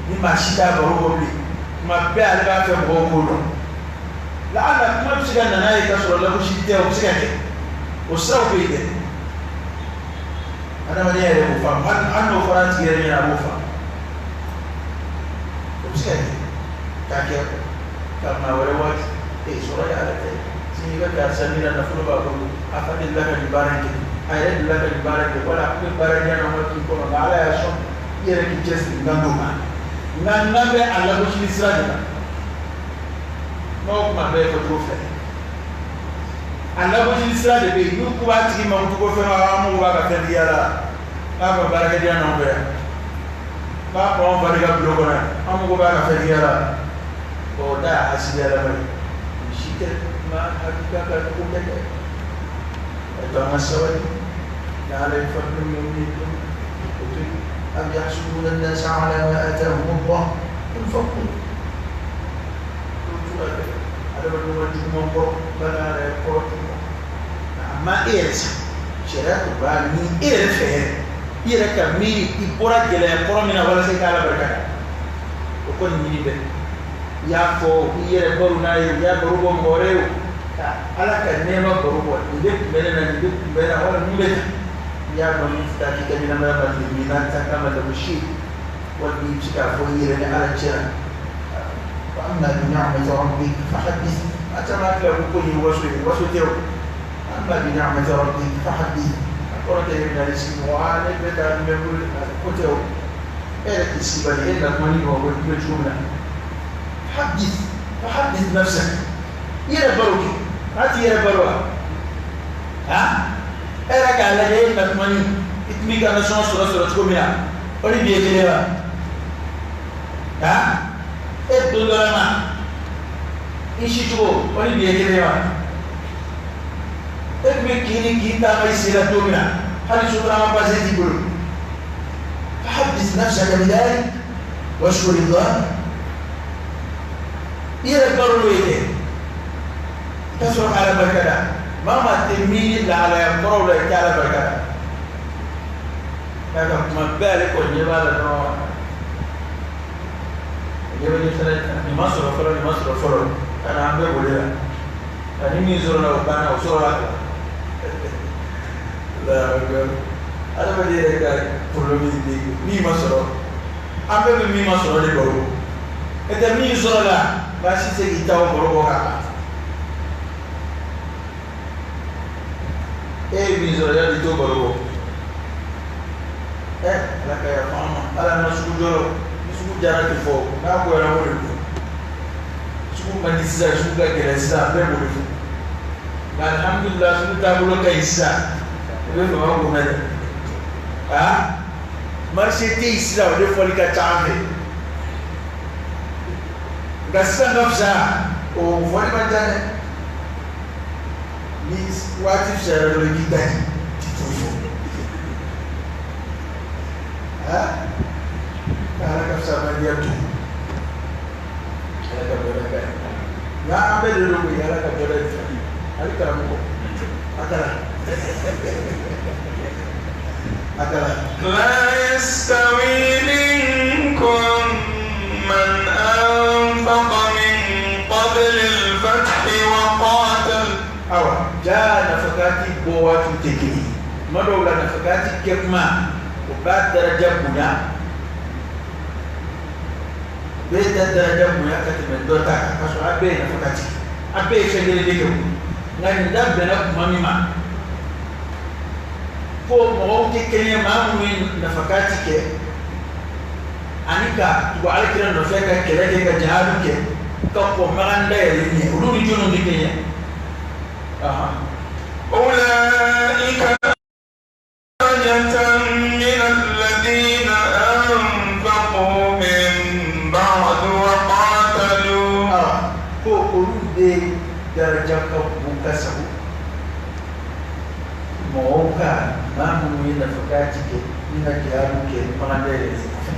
ni maa si t'a baro bɔ bilen tuma bɛɛ ale b'a fɛ mɔgɔw k'o dɔn laala kuma bɛ se ka na n'a ye ka sɔrɔ lagosi tɛ o bɛ se ka kɛ o siraw bɛ yen dɛ adamadenya yɛrɛ b'o faamu hali n'o fɔra a tigi yɛrɛ ɲɛna a b'o faamu o bɛ se ka kɛ k'a kɛ ka maa wɛrɛ waati sɔrɔ ye Ala ta ye sini i ka karisa min na nafolo b'a bolo a fa delila ka nin baara in kɛ a yɛrɛ delila ka nin baara in kɛ wala a tun bɛ baara ɲɛ na waati kɔnɔ nka Ala y'a sɔn i yɛrɛ k'i cɛsiri n kan d'o ma nka n kan bɛ a lagosili sira de la n'o kuma bɛɛ ye fɔcogo fila ye a lagosili sira de bɛ yen n'u ko b'a tigi mankutu ko fɛn an mago b'a ka fɛntigiya la n'a ka baarakɛdenya n'anw fɛ yan b'a fɔ anw fa de ka bulon kɔnɔ yan an mago b'a ka fɛntigiya la o da y'a hasidiyalama ye si tɛ ma hakika ka ko kɛ dɛ a to an ka sabali ni Ala ye fadlu min ye don o to yen. أم يحسدون الناس على ما آتاهم الله من فضله. Adamadenw ka juguman kɔrɔ bana yɛrɛ kɔrɔ juguman amma e yɛrɛ sa sariya ko b'a ni e yɛrɛ fɛ yɛrɛ i yɛrɛ ka miiri i bɔra gɛlɛya kɔrɔ min na walasa i k'Ala barika da o kɔni ɲini bɛ i y'a fɔ i yɛrɛ baro n'a ye i y'a baro bɔ mɔgɔ wɛrɛ ye o ka Ala ka nɛɛma baro bɔ nin de tun bɛ ne na nin de tun bɛ ne na wala mun bɛ tan i y'a dɔn min tɛ taa k'i ka ɲɛnamaya ma tile min n'a ta kama lagosi walima i bɛ se k'a fɔ i yɛrɛ ni Ala cɛ la. وأما بنعمة ربك فحدث. A caman hakili la ko nin ye waso ye, waso tɛ o. Amma bi ni'mati rabbika fahaddith. A kɔrɔ tɛ e bɛna i sigi mɔgɔ aa ne bɛ taa nin bɛ n bolo ko tɛ o. E yɛrɛ k'i sigi bani e na kuma ni mɔgɔ ko bɛ cogo min na. Haddith fahaddith nafsak. I yɛrɛ baro kɛ. A t'i yɛrɛ baro wa? Ha? E yɛrɛ k'a lajɛ e na kuma ni i tun b'i ka nasɔngɔ sɔrɔ cogo min na o ni bi ye kelen wa? Ha? E don dɔ la ma i si cogo o ni bi ye kelen wa? E tun bɛ kin ni kin taama i sen na don min na hali sotarama pase t'i bolo. Fahaddith nafsaka bidhalik washkurillah. I yɛrɛ baro n'o ye kɛ. I ka sɔrɔ k'Ala barika da. Maa maa tɛ miiri lahalaya kɔrɔw la i tɛ Ala barika da. K'a ka kuma bɛɛ ale kɔni ɲɛ b'a la dɔrɔn. Ɲɛ bɛ ɲɛfɛla nin ma sɔrɔ fɔlɔ, nin ma sɔrɔ fɔlɔ. Ka na an bɛɛ boli la. Nka ni min sɔrɔla o banna, o sɔrɔla. Adamaden yɛrɛ ka problème de min ma sɔrɔ. An bɛɛ bɛ min ma sɔrɔ de baro. E tɛ min sɔrɔla, baasi tɛ se k'i ta o baro bɔ k'a ban. E ye min sɔrɔ yanni i t'o baro bɔ. Ala ka yafa an ma. Ala na sugu jɔrɔ. Ni sugu jara tɛ fɔ, n'a goyara o de don. Sugu man di sisan, sugu ka gɛlɛn sisan, bɛɛ b'o de fɔ. Nka alihamudulila sugu taabolo ka ɲi sisan. I bɛ fama ko mɛn dɛ. Aa, marché tɛ yen sisan, o de fɔli ka ca an fɛ. Nka sisan ka fisa, o fɔli man ca dɛ. Ni waati fisayara dɔrɔn i b'i da yen, i ti foyi fɔ. Aa, ala ka fisa man diya to. Ala ka bɔda ka ɲi. Nka an bɛɛ de don koyi, ala ka bɔda ye fila. Hali karamɔgɔ, a kalan. A kalan. لا يستوي منكم من أنفق من قبل الفتح وقاتل. Awa, jaa nafakati bɔ waatiw tɛ kelen ye. Tuma dɔw la nafakati kɛ kuma o b'a daraja bonya. Bɛɛ ta daraja bonya ka tɛmɛ dɔ ta kan, k'a sɔrɔ a bɛɛ ye nafakati. A bɛɛ ye fɛn kelen de kɛ o. Nka nin da bɛnna kuma min ma, ko mɔgɔw tɛ kelen ye, maa minnu ye nafakati kɛ ani ka tugu Alakira nɔfɛ ka kɛlɛ kɛ ka jihadu kɛ ka kɔn Makan dayɛlɛ ɲɛ, olu ni jɔnniw tɛ kelen ye. أولئك درجة من الذين أنفقوا من بعد وقاتلوا. Ko olu de daraja ka bon ka sago mɔgɔw ka maa minnu ye nafakati kɛ ni ka jihadu kɛ Makan dayɛlɛ kɔfɛ.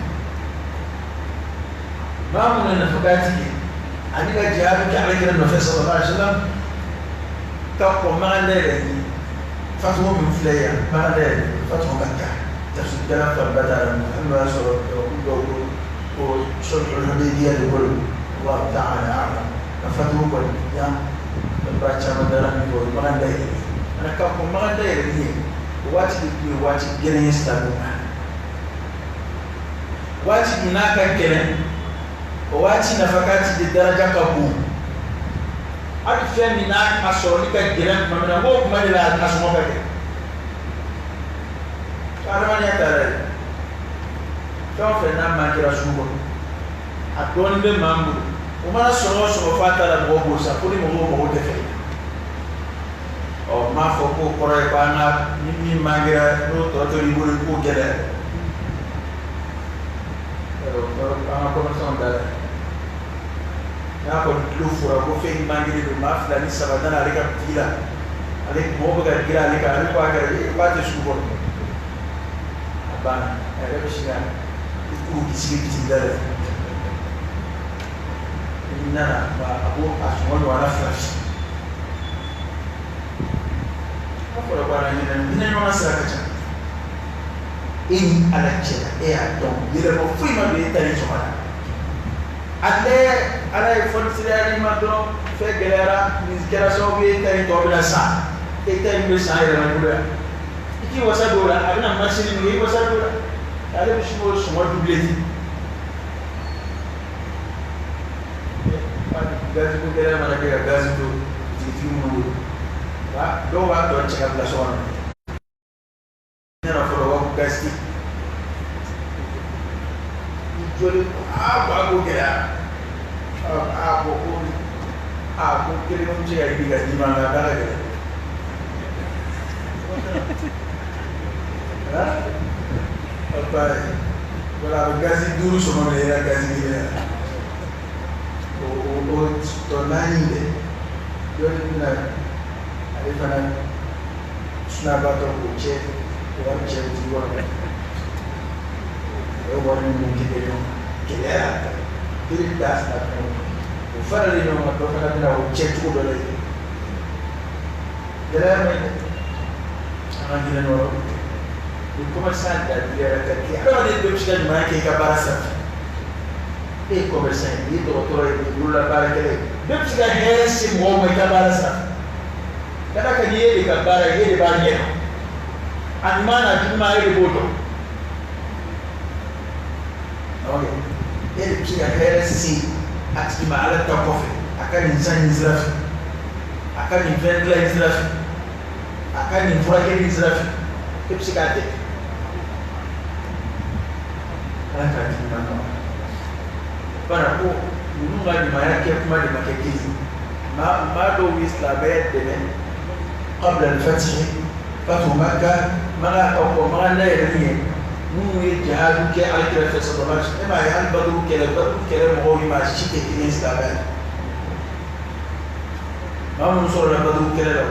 Maa minnu ye nafakati kɛ ani ka jihadu kɛ Alakira nɔfɛ sallallahu alaihi wa sallam ka kɔn Makan dayɛlɛ ɲɛ. Fatuwa min filɛ yan, Makan dayɛlɛ fatuwa ka ca. Tafsirikɛla fanba t'a la, hali n'o y'a sɔrɔ dɔw ko ko sulhul Hudaybiyah de ko don, Allahu ta'ala a'lam. Nka fatuwa kɔni yan ba caman dara min kɔ Makan dayɛlɛ. Ana ka kɔn Makan dayɛlɛ ɲɛ, o waati de tun ye waati gɛlɛn ye silamɛw ma. Waati min n'a ka gɛlɛn, o waati nafakati de daraja ka bon. Hali fɛn min n'a a sɔrɔli ka gɛlɛn tuma min na, n k'o kuma de la a sɔngɔ ka gɛlɛn. Adamadenya ta yɛrɛ ye. Fɛn o fɛn n'a man kɛra sugu kɔnɔ, a dɔɔnin bɛ maa min bolo, o mana sɔngɔ o sɔngɔ f'a ta la mɔgɔw b'o san, fo ni mɔgɔw mago tɛ fɛ. Ɔ, n m'a fɔ k'o kɔrɔ ye ko an ka ni min man kɛra n'o tɔ to i bolo i k'o gɛlɛya. An ka commerçant da la. N'a kɔni tulo fura ko fɛn man kelen don, maa fila ni saba nana ale ka bitigi la, ale mɔgɔw bɛ ka girin ale kan, ale ko a kɛra k'a tɛ sugu kɔnɔ. A banna, a yɛrɛ bɛ sin ka i kuru k'i sigi bitigi da la. I nana a ko a sɔngɔ ɲɔgɔnna fila fi. A fɔra ko ala hinɛ hinɛ ɲɔgɔnna sira ka ca. E ni Ala cɛ la, e y'a dɔn yɛlɛma foyi ma don e ta ni sɔngɔ la. A tɛ Ala ye fɔlisiriya ma dɔrɔn fɛn gɛlɛyara, nin kɛra sababu ye e ta in tɔ bɛna san, e ta in bɛ san yɛlɛma i bolo yan. I k'i wasa don o la, a bɛna masini min kɛ, i wasa don o la. Ale bɛ sin k'o sɔngɔ doublé ten. Gazi ko gɛlɛya mana kɛ ka gazi to butigitigi minnu bolo dɔw b'a tɔ cɛ ka bila so kɔnɔ ne nana fɔlɔ u b'a fɔ gazi tɛ i jɔlen ko a ko gɛlɛya a ko ko a ko kelen bɛ se ka ɲini ka d'i ma nka a da ka gɛlɛn wala a bɛ gazi 5 sɔngɔ minɛ i ka gazi kelen na o tɔ 4 dɛ dɔɔni bɛna ale fana sunabatɔ k'o cɛ o wari cɛ butigi kɔnɔ o ye wari min kɛ ɲɔgɔn gɛlɛya kelen da fila ɲɔgɔn o faralen ɲɔgɔn kan dɔ fana bɛna o cɛ cogo dɔ la yen gɛlɛya ma ɲi dɛ an ka hinɛ ɲɔgɔn na ni commerçant ladiriyara ka kɛ adamaden bɛɛ bɛ se ka ɲumanya kɛ i ka baara sira fɛ e ye commerçant ye i ye dɔgɔtɔrɔ ye i ye bololabaarakɛla ye bɛɛ bɛ se ka hɛrɛ se mɔgɔw ma i ka baara sira fɛ ka d'a kan n'i ye de ka baara ye e de b'a ɲɛ dɔn a ɲuman n'a juguman e de b'o dɔn e de bɛ se ka hɛrɛ se a tigi ma ala ta kɔfɛ a ka nin san in sira fɛ a ka nin fɛn dilan in sira fɛ a ka nin furakɛli in sira fɛ e bɛ se k'a dɛmɛ ala k'a tigi ma nɔgɔya bana ko ninnu ka ɲumanya kɛ kuma de ma kɛ kelen maa dɔw ye silamɛya dɛmɛ qabla al-fath fathu Makka Maka ka kɔ Maka dayɛlɛli ɲɛ minnu ye jihadu kɛ alakira fɛ sallallahu alaihi wasallam e m'a ye hali Baduru kɛlɛ mɔgɔw ni maa si tɛ kelen ye silamɛya la maa minnu sɔrɔla Baduru kɛlɛ la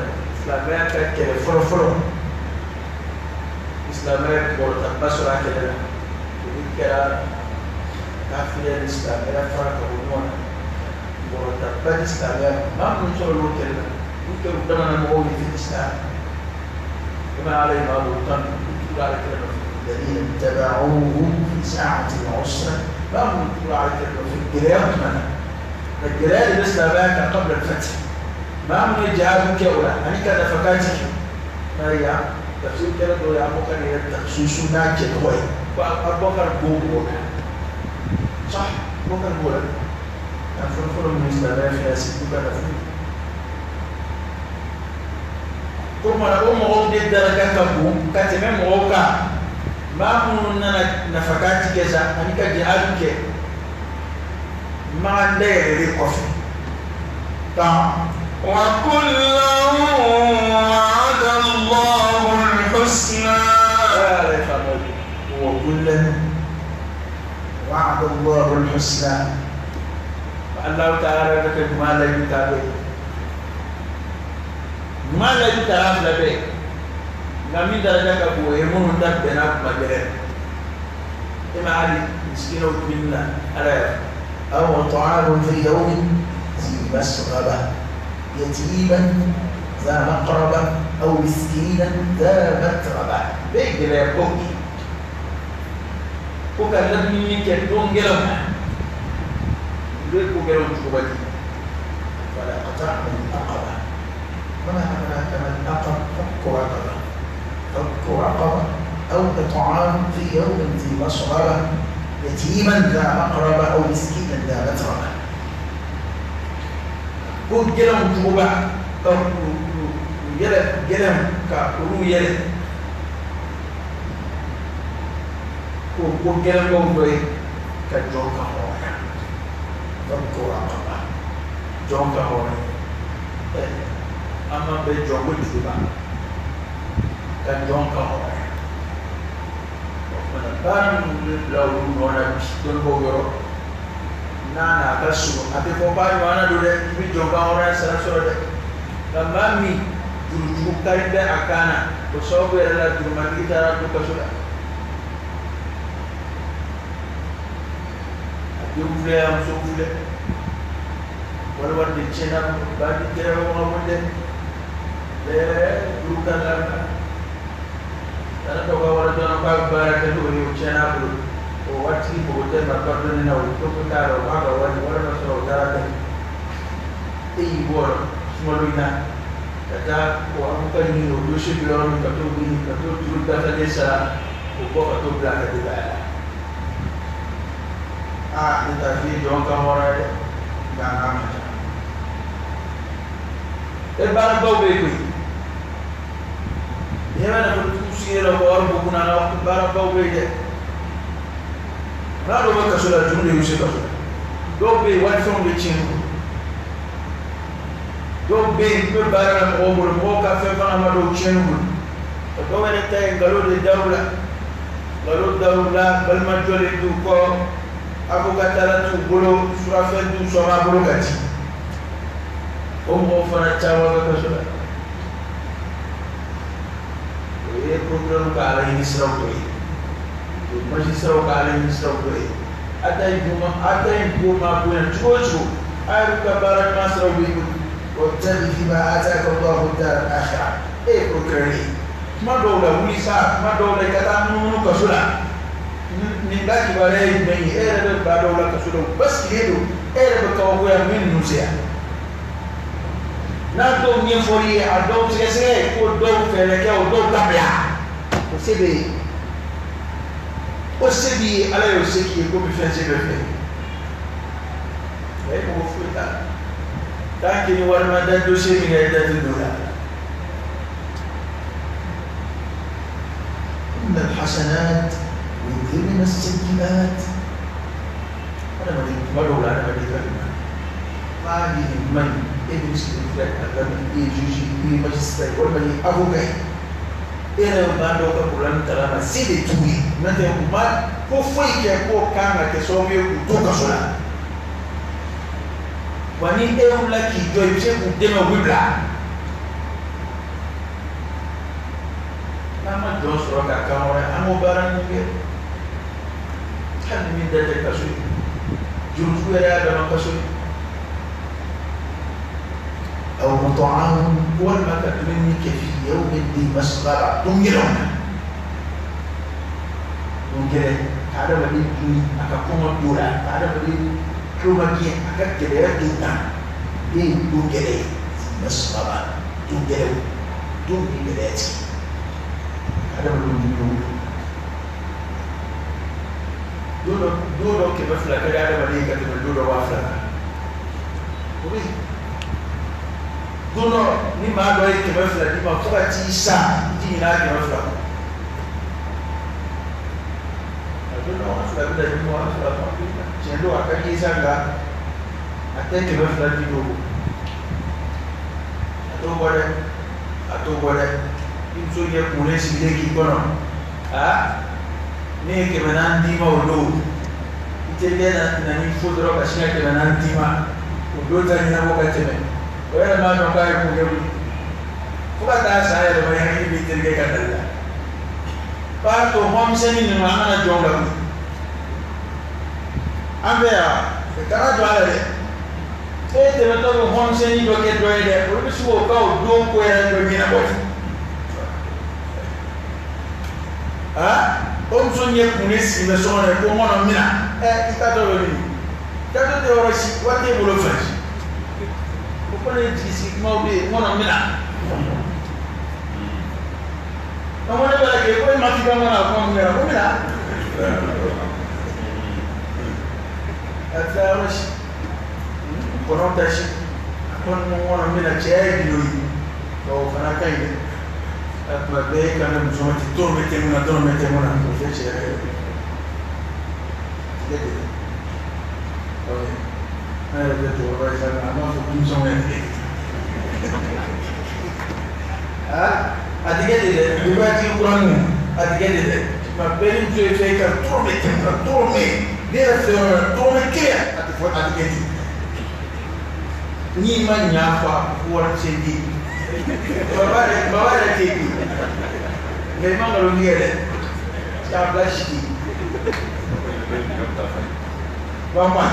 silamɛya ka kɛlɛ fɔlɔ fɔlɔ silamɛya kɔrɔtaba sɔrɔ a kɛlɛ la o de kɛra kafiriya ni silamɛya fara ka bɔ ɲɔgɔn na kɔrɔtaba di silamɛya ma maa minnu sɔrɔla o kɛlɛ la olu kɛra u damana mɔgɔw ye fi islam kama ala ye maa dɔw tan u tugura ala kira nɔfɛ الذين اتبعوه في ساعة العسرة maa minnu tugura ala kira nɔfɛ gɛlɛya tuma na nka gɛlɛya de bɛ silamɛya kan qabla al-fath maa minnu ye jihadu kɛ o la ani ka nafakati kɛ n'a ye tafsir kɛra dɔw ye Abubakar yɛrɛ takhsusu n'a cɛ tɔgɔ ye ko Abubakar b'o b'o la صح Abubakar b'o la nka fɔlɔfɔlɔ minnu silamɛya finance k'u ka nafolo ko mana o mɔgɔw de daraka ka bon ka tɛmɛ mɔgɔw kan maa minnu nana nafakati kɛ sa ani ka jihadu kɛ Maka dayɛlɛlen kɔfɛ tan وكلا وعد الله الحسنى وكلا وعد الله الحسنى الله تعالى لك ما لا يتابع ما لا يتعرف لبي نمي درجة كبوه من تبنا مجرى إما علي مسكين ومنا على أو طعام في يوم ذي مسغبة يتيما ذا مقربة أو مسكينا ذا متربة بيجي يبكي وكلمني كدون جلهم ليكو جلهم شو فلا قطعنا العقبة وما أدراك ما العقبة فك رقبة فك رقبة أو إطعام في يوم ذي مسغبة يتيما ذا مقربة أو مسكينا ذا متربة ko gɛlɛnw cogoba ka u yɛlɛ gɛlɛnw ka olu yɛlɛ ko ko gɛlɛnbaw dɔ ye ka jɔn ka hɔrɔnya فك رقبة jɔn ka hɔrɔnya ɛ an ma bɛ jɔn ko juguba ka jɔn ka hɔrɔnya o kumana baara minnu bɛ bila olu nɔ na bi dɔnnibaaw yɔrɔ n'a n'a ka surun a tɛ fɔ k'a ɲɔgɔnna don dɛ i bɛ jɔn ka hɔrɔnya sara sɔrɔ dɛ nka maa min jurujugu kari bɛ a kan na o sababu yɛrɛ la jurumatigi taara to kaso la a denw filɛ a musow filɛ wali wari de tiɲɛna ba di tɛrɛ ka bon dɛ bɛɛ juru kan la tana dɔ ka wari dɔrɔn k'a bɛ baara kɛ n'o ye o tiɲɛna a bolo o waritigi mago tɛ marifa donni na o to ko t'a la o b'a ka wari wari ma sɔrɔ o taara bɛɛ e y'i bɔ sunkalo in na ka taa o avocat ɲini o dossier bɛ yɔrɔ min ka t'o ɲini ka t'o juru dafalen sara o bɔ ka t'o bila a ka denbaya la aa ne t'a f'i ye jɔn ka hɔrɔnya dɛ nka a n'a ma ca E baarabaw bɛ yen koyi. N'i bɛ nafolotigiw sigilen la ko wari b'u kunna na baarabaw bɛ yen dɛ. N'a dɔw bɛ kaso la juru de y'u se kaso la. Dɔw bɛ yen walifɛnw bɛ tiɲɛ u bolo. Dɔw bɛ yen u bɛ baara la mɔgɔw bolo mɔgɔw ka fɛn fana ma dɔw tiɲɛ u bolo. Dɔw yɛrɛ ta ye nkalon de dar'u la. Nkalon dar'u la balima jɔlen t'u kɔ avocat t'u bolo surafɛn t'u sɔn a bolo ka ci. O mɔgɔw fana caman bɛ kaso la. O ye procureur ka ala ɲini siraw dɔ ye. O ye magistrat ka ala ɲini siraw dɔ ye. A ta in bon ma bonya cogo o cogo a yɛrɛ ka baara ɲuman siraw b'i bolo. وابتغ فيما آتاك الله الدار الآخرة. E ye procureur ye. Kuma dɔw la wuli sa kuma dɔw la i ka taa munumunu kaso la. Nin ka kibaruya ye jumɛn ye? E yɛrɛ bɛ ba dɔw la kaso la u basigilen don e yɛrɛ bɛ kabakoya min ninnu se yan. N'a dɔw ɲɛfɔli ye a dɔw sɛgɛsɛgɛ ko dɔw fɛɛrɛ kɛ o dɔw dabila o se bɛ yen. O se b'i ye Ala y'o se k'i ye komi fɛn se bɛ fɛ. E mɔgɔ foyi t'a la. Tant que ni wari ma da dossier min kan i da tɛ don o la. إن الحسنات يذهبن السيئات. Adamaden kuma dɔw la adamaden ka ɲuman. Maa ye nin ɲuman ye e bɛ sigi filɛ a daminɛ i ye juge i ye magistrat ye walima i ye avocat ye. E yɛrɛ bɛ maa dɔw ka problème kalama se de t'u ye n'o tɛ u ma ko foyi kɛ k'o kan ka kɛ sababu ye k'u to kaso la. Wa ni e wulila k'i jɔ i bɛ se k'u dɛmɛ u bɛ bila. N'an ma jɔn sɔrɔ ka kan wɛrɛ an b'o baara ninnu kɛ. Hali ni min da tɛ kaso ye jurujugu yɛrɛ y'a dama kaso ye. أو طعام walima ka dumuni kɛ في يوم ذي مسغبة. Don gɛlɛnw na. Don gɛlɛn ka adamaden dun a ka kɔngɔ don la ka adamaden tulo ma gɛn a ka gɛlɛya don na e ye don gɛlɛn ye. مسغبة don gɛlɛnw don min gɛlɛya ti. Ka adamadenw dun don don dɔ 200 ka di adamaden ye ka tɛmɛ don dɔ 2000 kan. O bɛ yen. Don dɔ ni maa dɔ ye 200 d'i ma fo ka t'i sa i ti ɲinɛ a 200 kɔ. A don dɔ 2000 bɛ na d'i ma 2000 ma tiɲɛ don a ka di i sa nka a tɛ 200 di dɔw ma. A t'o bɔ dɛ a t'o bɔ dɛ i muso ɲɛ kunnen sigilen k'i kɔnɔ aa ne ye 400 d'i ma o don i terikɛ na n'i fo dɔrɔn ka sin ka 400 d'i ma o don ta ɲɛnabɔ ka tɛmɛ. O yɛrɛ m'a dɔn k'a ye mun kɛ koyi fo ka taa sa yɛrɛ ma i hakili b'i terikɛ ka dali la. B'a to hɔnmisɛnnin ninnu an kana jɔn la koyi. An fɛ yan kana jɔ a la dɛ. E tɛmɛtɔ bɛ hɔnmisɛnnin dɔ kɛ dɔ ye dɛ olu bɛ se k'o ka o don ko yɛrɛ dɔ ɲɛnabɔ ten. Aa o muso ɲɛ kunnen sigi bɛ so kɔnɔ ko n kɔnɔ n bɛna ɛ i taatɔ bɛ min? I taatɔ tɛ yɔrɔ si wari t'e bolo fɛn si. O fana ye jigi sigi kumaw bɛ yen n kɔnɔ n bɛna. Nka ko ne b'a la kɛ ko e ma f'i ka n kɔnɔ a kuma min kɛra ko n bɛna. A tɛ taa yɔrɔ si kɔnɔ ta si a ko n kɔnɔ n bɛna cɛ ye gindo ye nka o fana ka ɲi dɛ. A tuma bɛɛ e kan bɛ muso ma ten dɔrɔmɛ tɛ mun na dɔrɔmɛ tɛ mun na o tɛ cɛ yɛrɛ ye. Tigɛ de dɛ. An yɛrɛ tɛ cɛkɔrɔba ye sa nka an b'a fɔ denmisɛnw yɛrɛ tigɛ. Aa a tigɛ de dɛ denbayatigi kura ninnu a tigɛ de dɛ. Tuma bɛɛ ni muso ye fɛn ka dɔrɔmɛ tɛ mun na dɔrɔmɛ ne yɛrɛ fɛ yɔrɔ la dɔrɔmɛ kelen a tɛ fɔ a tigɛ ten. N'i ma ɲa fɔ a ko warimisɛn di baba yɛrɛ tɛ yen nka i ma nkalon tigɛ dɛ k'a bila sigi. Bama.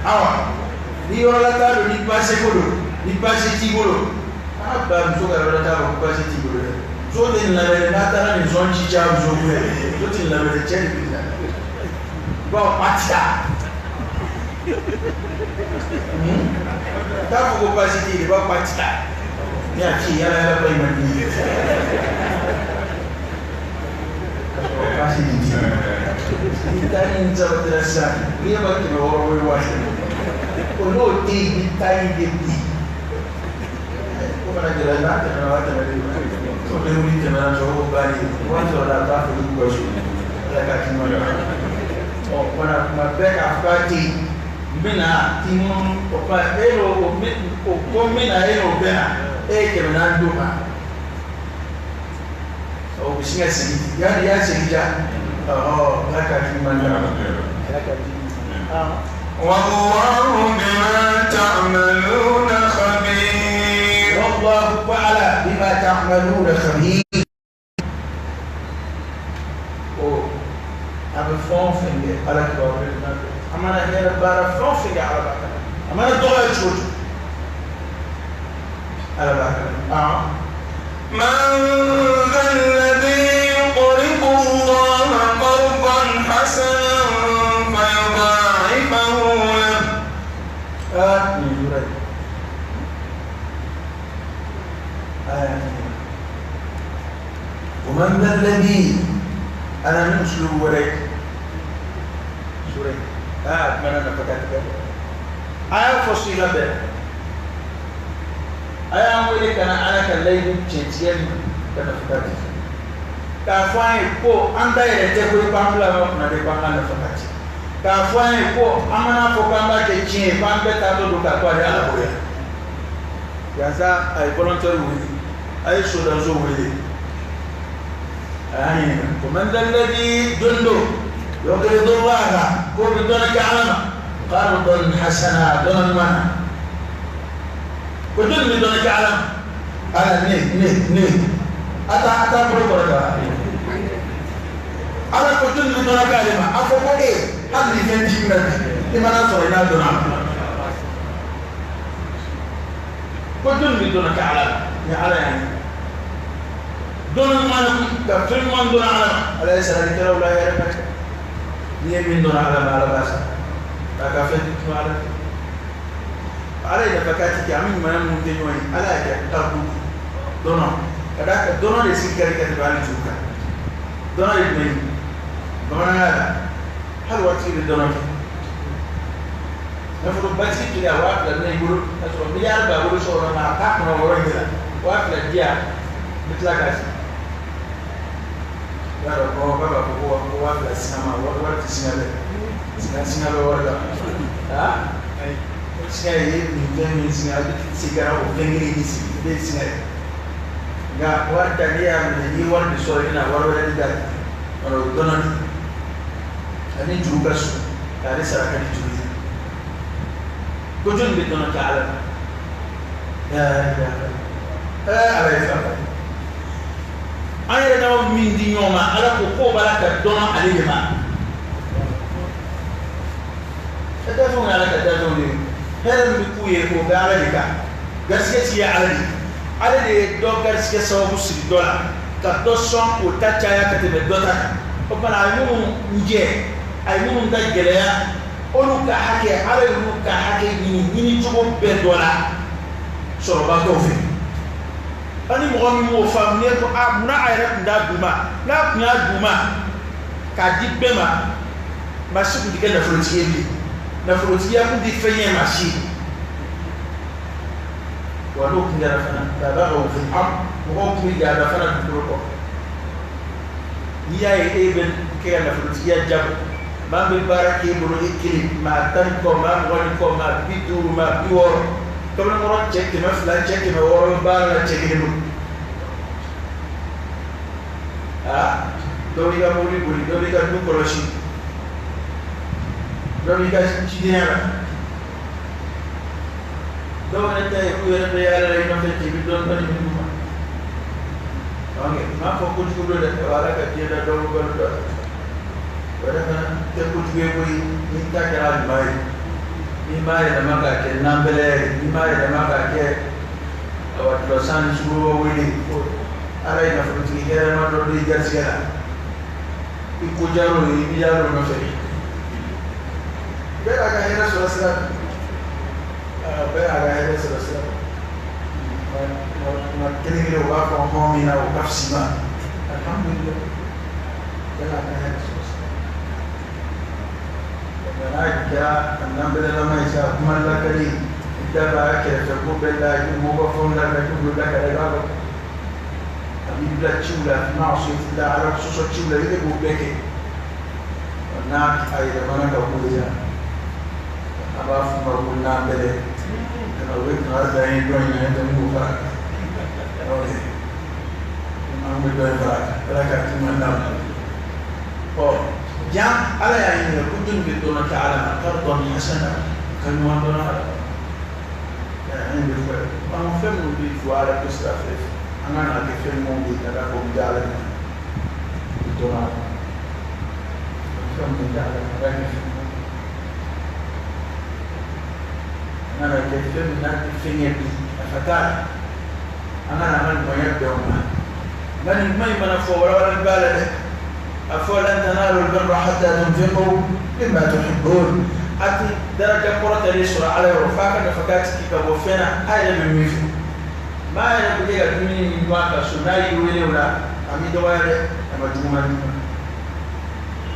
Awa ni yɔrɔ la t'a don ni baasi ko don ni baasi t'i bolo a ba muso ka yɔrɔ la t'a don ko baasi t'i bolo dɛ muso tɛ nin lamɛn dɛ n'a taara nin sɔn ci ca muso kun dɛ muso tɛ nin lamɛn dɛ cɛ de bɛ nin lamɛn bawo pati t'a fɔ ko baasi t'i ye de b'a pati ta ne y'a ci yala yala ba in man di ye ka sɔrɔ baasi de t'i ye. Ni tan in sabatira sisan n'i ye ma 600 o ye 10,000 o n'o tɛ yen ni tan in de bi o fana gɛlɛya n'a tɛmɛna o tɛmɛnen o bɛ wuli tɛmɛna sɔrɔ o bannen o b'a sɔrɔ la a t'a fɔ k'u ka so ala k'a k'i ma ɔ fana kuma bɛɛ k'a fɔ k'a tɛ yen n bɛ na ti minnu o kuma e n'o o ko n bɛ na e n'o bɛ na e ye 400 d'o ma o bɛ sin ka segin yanni i y'a segin ja ɔ ala k'a k'i ma ala k'a k'i ma. والله بما تعملون خبير. والله تعالى بما تعملون خبير. O a bɛ fɛn o fɛn kɛ ala kibaru de b'a dɔn. A mana hɛrɛ baara fɛn o fɛn kɛ ala b'a kalama. A mana dɔgɔya cogo o cogo ala b'a kalama. من ذا الذي يقرض الله قرضا حسنا فيضاعفه له. ومن ذا الذي أنا من أسلوب وريك سوري أتمنى أن فتحت آية فصيلة به آية أقول أنا كان تشيل كان فتحت k'a fɔ an ye ko an ta yɛrɛ tɛ ko k'an bila yɔrɔ kunna de k'an ka nafa ka ci k'a fɔ an ye ko an mana fɔ k'an b'a kɛ tiɲɛ ye k'an bɛɛ taatɔ don k'a to ale ala bonya yansa a ye volontaire wele a ye sodanso wele a y'a ɲininka ko man dhalladhi dondo yuqridu Allaha ko bɛ dɔnni kɛ ala ma qardan hasana dɔnni ɲuman na ko jɔnni bɛ dɔnni kɛ ala ma ala ne ne ne ata ata bolo kɔrɔ ta ala ko jɔnni bɛ dɔnni kɛ ale ma a fɔ ko e hali ni fɛn t'i minɛ bi i mana sɔrɔ i n'a dɔnna ko jɔnni bɛ dɔnni kɛ ala la ni ala y'a ɲini dɔnni ɲuman ka fɛn ɲuman dɔn ala ma ala ye saralikɛlaw la yɛrɛ ka n'i ye min dɔn ala ma ala b'a sara k'a ka fɛn tun ala ala ye nafa k'a ti kɛ an bɛ ɲumanya minnu kɛ ɲɔgɔn ye ala y'a kɛ tabu dɔnɔ ka d'a kan dɔnɔ de sigi ka di ka tɛmɛ hali juru kan dɔnɔ ye jumɛn ye bamanankan la hali waati bɛ dɔnɔ kɛ nafolo batigi kelen a 2000 minɛ i bolo k'a sɔrɔ miliyari b'a bolo so kɔnɔ nka a t'a kɔnɔ o yɔrɔ in de la 2000 di yan n bɛ tila k'a sigi i b'a dɔn kɔn k'a b'a fɔ ko 2000 singa ma wari tɛ singa dɛ singa singa bɛ wari la aa singa ye nin fɛn min singa a bɛ segin ka na o fɛn kelen de sigi o de ye singa ye nka wari ta n'i y'a minɛ n'i ye wari de sɔrɔ i bɛna wari wɛrɛ di d'a ma o ye dɔnɔ de ani juru ka surun k'ale sara ka di juru ye ko jɔnni bɛ dɔnɔ kɛ ala la ala ye fɛn an yɛrɛ dama min di ɲɔgɔn ma ala ko k'o b'a la ka dɔnɔ ale de ma e tɛ fɛnw ye ala ka dafɛnw de ye hɛrɛ min bɛ k'u ye k'o bɛ ala de kan garisigɛ ti ye ala de ye ala de ye dɔ garisigɛ sababu siri dɔ la ka dɔ sɔn k'o ta caya ka tɛmɛ dɔ ta kan o fana a ye minnu jɛ a ye minnu ta gɛlɛya olu ka hakɛ ala y'olu ka hakɛ ɲini ɲini cogo bɛɛ dɔ la sɔrɔbatɔw fɛ ani mɔgɔ min m'o faamu n'e ko a munna a yɛrɛ tun t'a d'u ma n'a tun y'a d'u ma k'a di bɛɛ ma maa si tun tɛ kɛ nafolotigi ye bilen nafolotigiya tun tɛ fɛn ye maa si ye wa n'o tun kɛra fana baba o fɛ mɔgɔw tun bɛ yaala fana dugukolo kɔ n'i y'a ye e bɛ kɛ ka nafolotigiya jago maa bɛ baara k'e bolo e kelen maa 10 ni kɔ maa 20 ni kɔ maa 50 maa 60 kamalenkɔrɔ cɛ 200 cɛ 600 bɛ baara la cɛ kelen bolo aa dɔ b'i ka mobili boli dɔ b'i ka du kɔlɔsi dɔ b'i ka cidenya la dɔw yɛrɛ ta ye k'u yɛrɛ bɛ yaala la i nɔfɛ k'i bɛ dɔɔnin dɔɔnin min d'u ma donc n m'a fɔ kojugu don dɛ ala ka diɲɛ da dɔw bɛ balo dɔ la o yɛrɛ fana tɛ kojugu ye koyi n'i ta kɛra ɲuman ye n'i m'a yɛlɛma k'a kɛ nanbɛlɛ ye n'i m'a yɛlɛma k'a kɛ awa dulɔsan ni sukaro wele ko ala ye nafolotigi hɛrɛma dɔ don i garisigɛ la i ko jar'o ye i bɛ yaala o nɔfɛ bɛɛ b'a ka hɛrɛ sɔrɔ sira bɛɛ b'a ka hɛrɛ sɔrɔ sira nka kelen kelen u b'a fɔ hɔn min na o ka fisa ma alihamudulilayi bɛɛ b'a ka hɛrɛ sɔrɔ sira. kɛra a nanbɛlɛlama ye sa kuma lakali i da b'a kɛrɛfɛ ko bɛɛ la i bɛ mɔgɔ fɛnw lakali i b'olu lakali i b'a fɔ a b'i bila ciw la maasiyati la ala sɔsɔ ciw la i de b'o bɛɛ kɛ n'a a yɛlɛmana ka k'o ye a b'a fɔ ma ko nanbɛlɛ ka o ye kangari da ye dɔ in na tɛ mun fara an bɛ dɔ in fara ala ka kuma d'a ma ɔ jan ala y'a ɲininka ko jɔnni bɛ dɔnna kɛ ala ma qardan hasana ka ɲuman dɔnna ala an bɛ fɔ an fɛn minnu bɛ fɔ ala ko sira fɛ an ka na kɛ fɛn minnu bɛ ka da fɔ bɛ ala ma dɔnna fɛn minnu bɛ ala ma ka kɛ fɛn minnu an ka na kɛ fɛn min n'a tɛ fɛn ye bi nafa t'a la an ka na an ka ɲumanya bɛn o ma nka nin kuma in mana fɔ walawalali b'a la dɛ a fɔ lan tanalu albirra hatta tunfiqu mimma tuhibbun a ti daraja kɔrɔtalen sɔrɔ ala yɔrɔ f'a ka nafa k'a tigi ka bɔ fɛn na a yɛrɛ bɛ min fɛ maa yɛrɛ bɛ kɛ ka dumuni min dun a ka so n'a y'i wele o la a m'i dɔgɔya dɛ a ma juguman d'i ma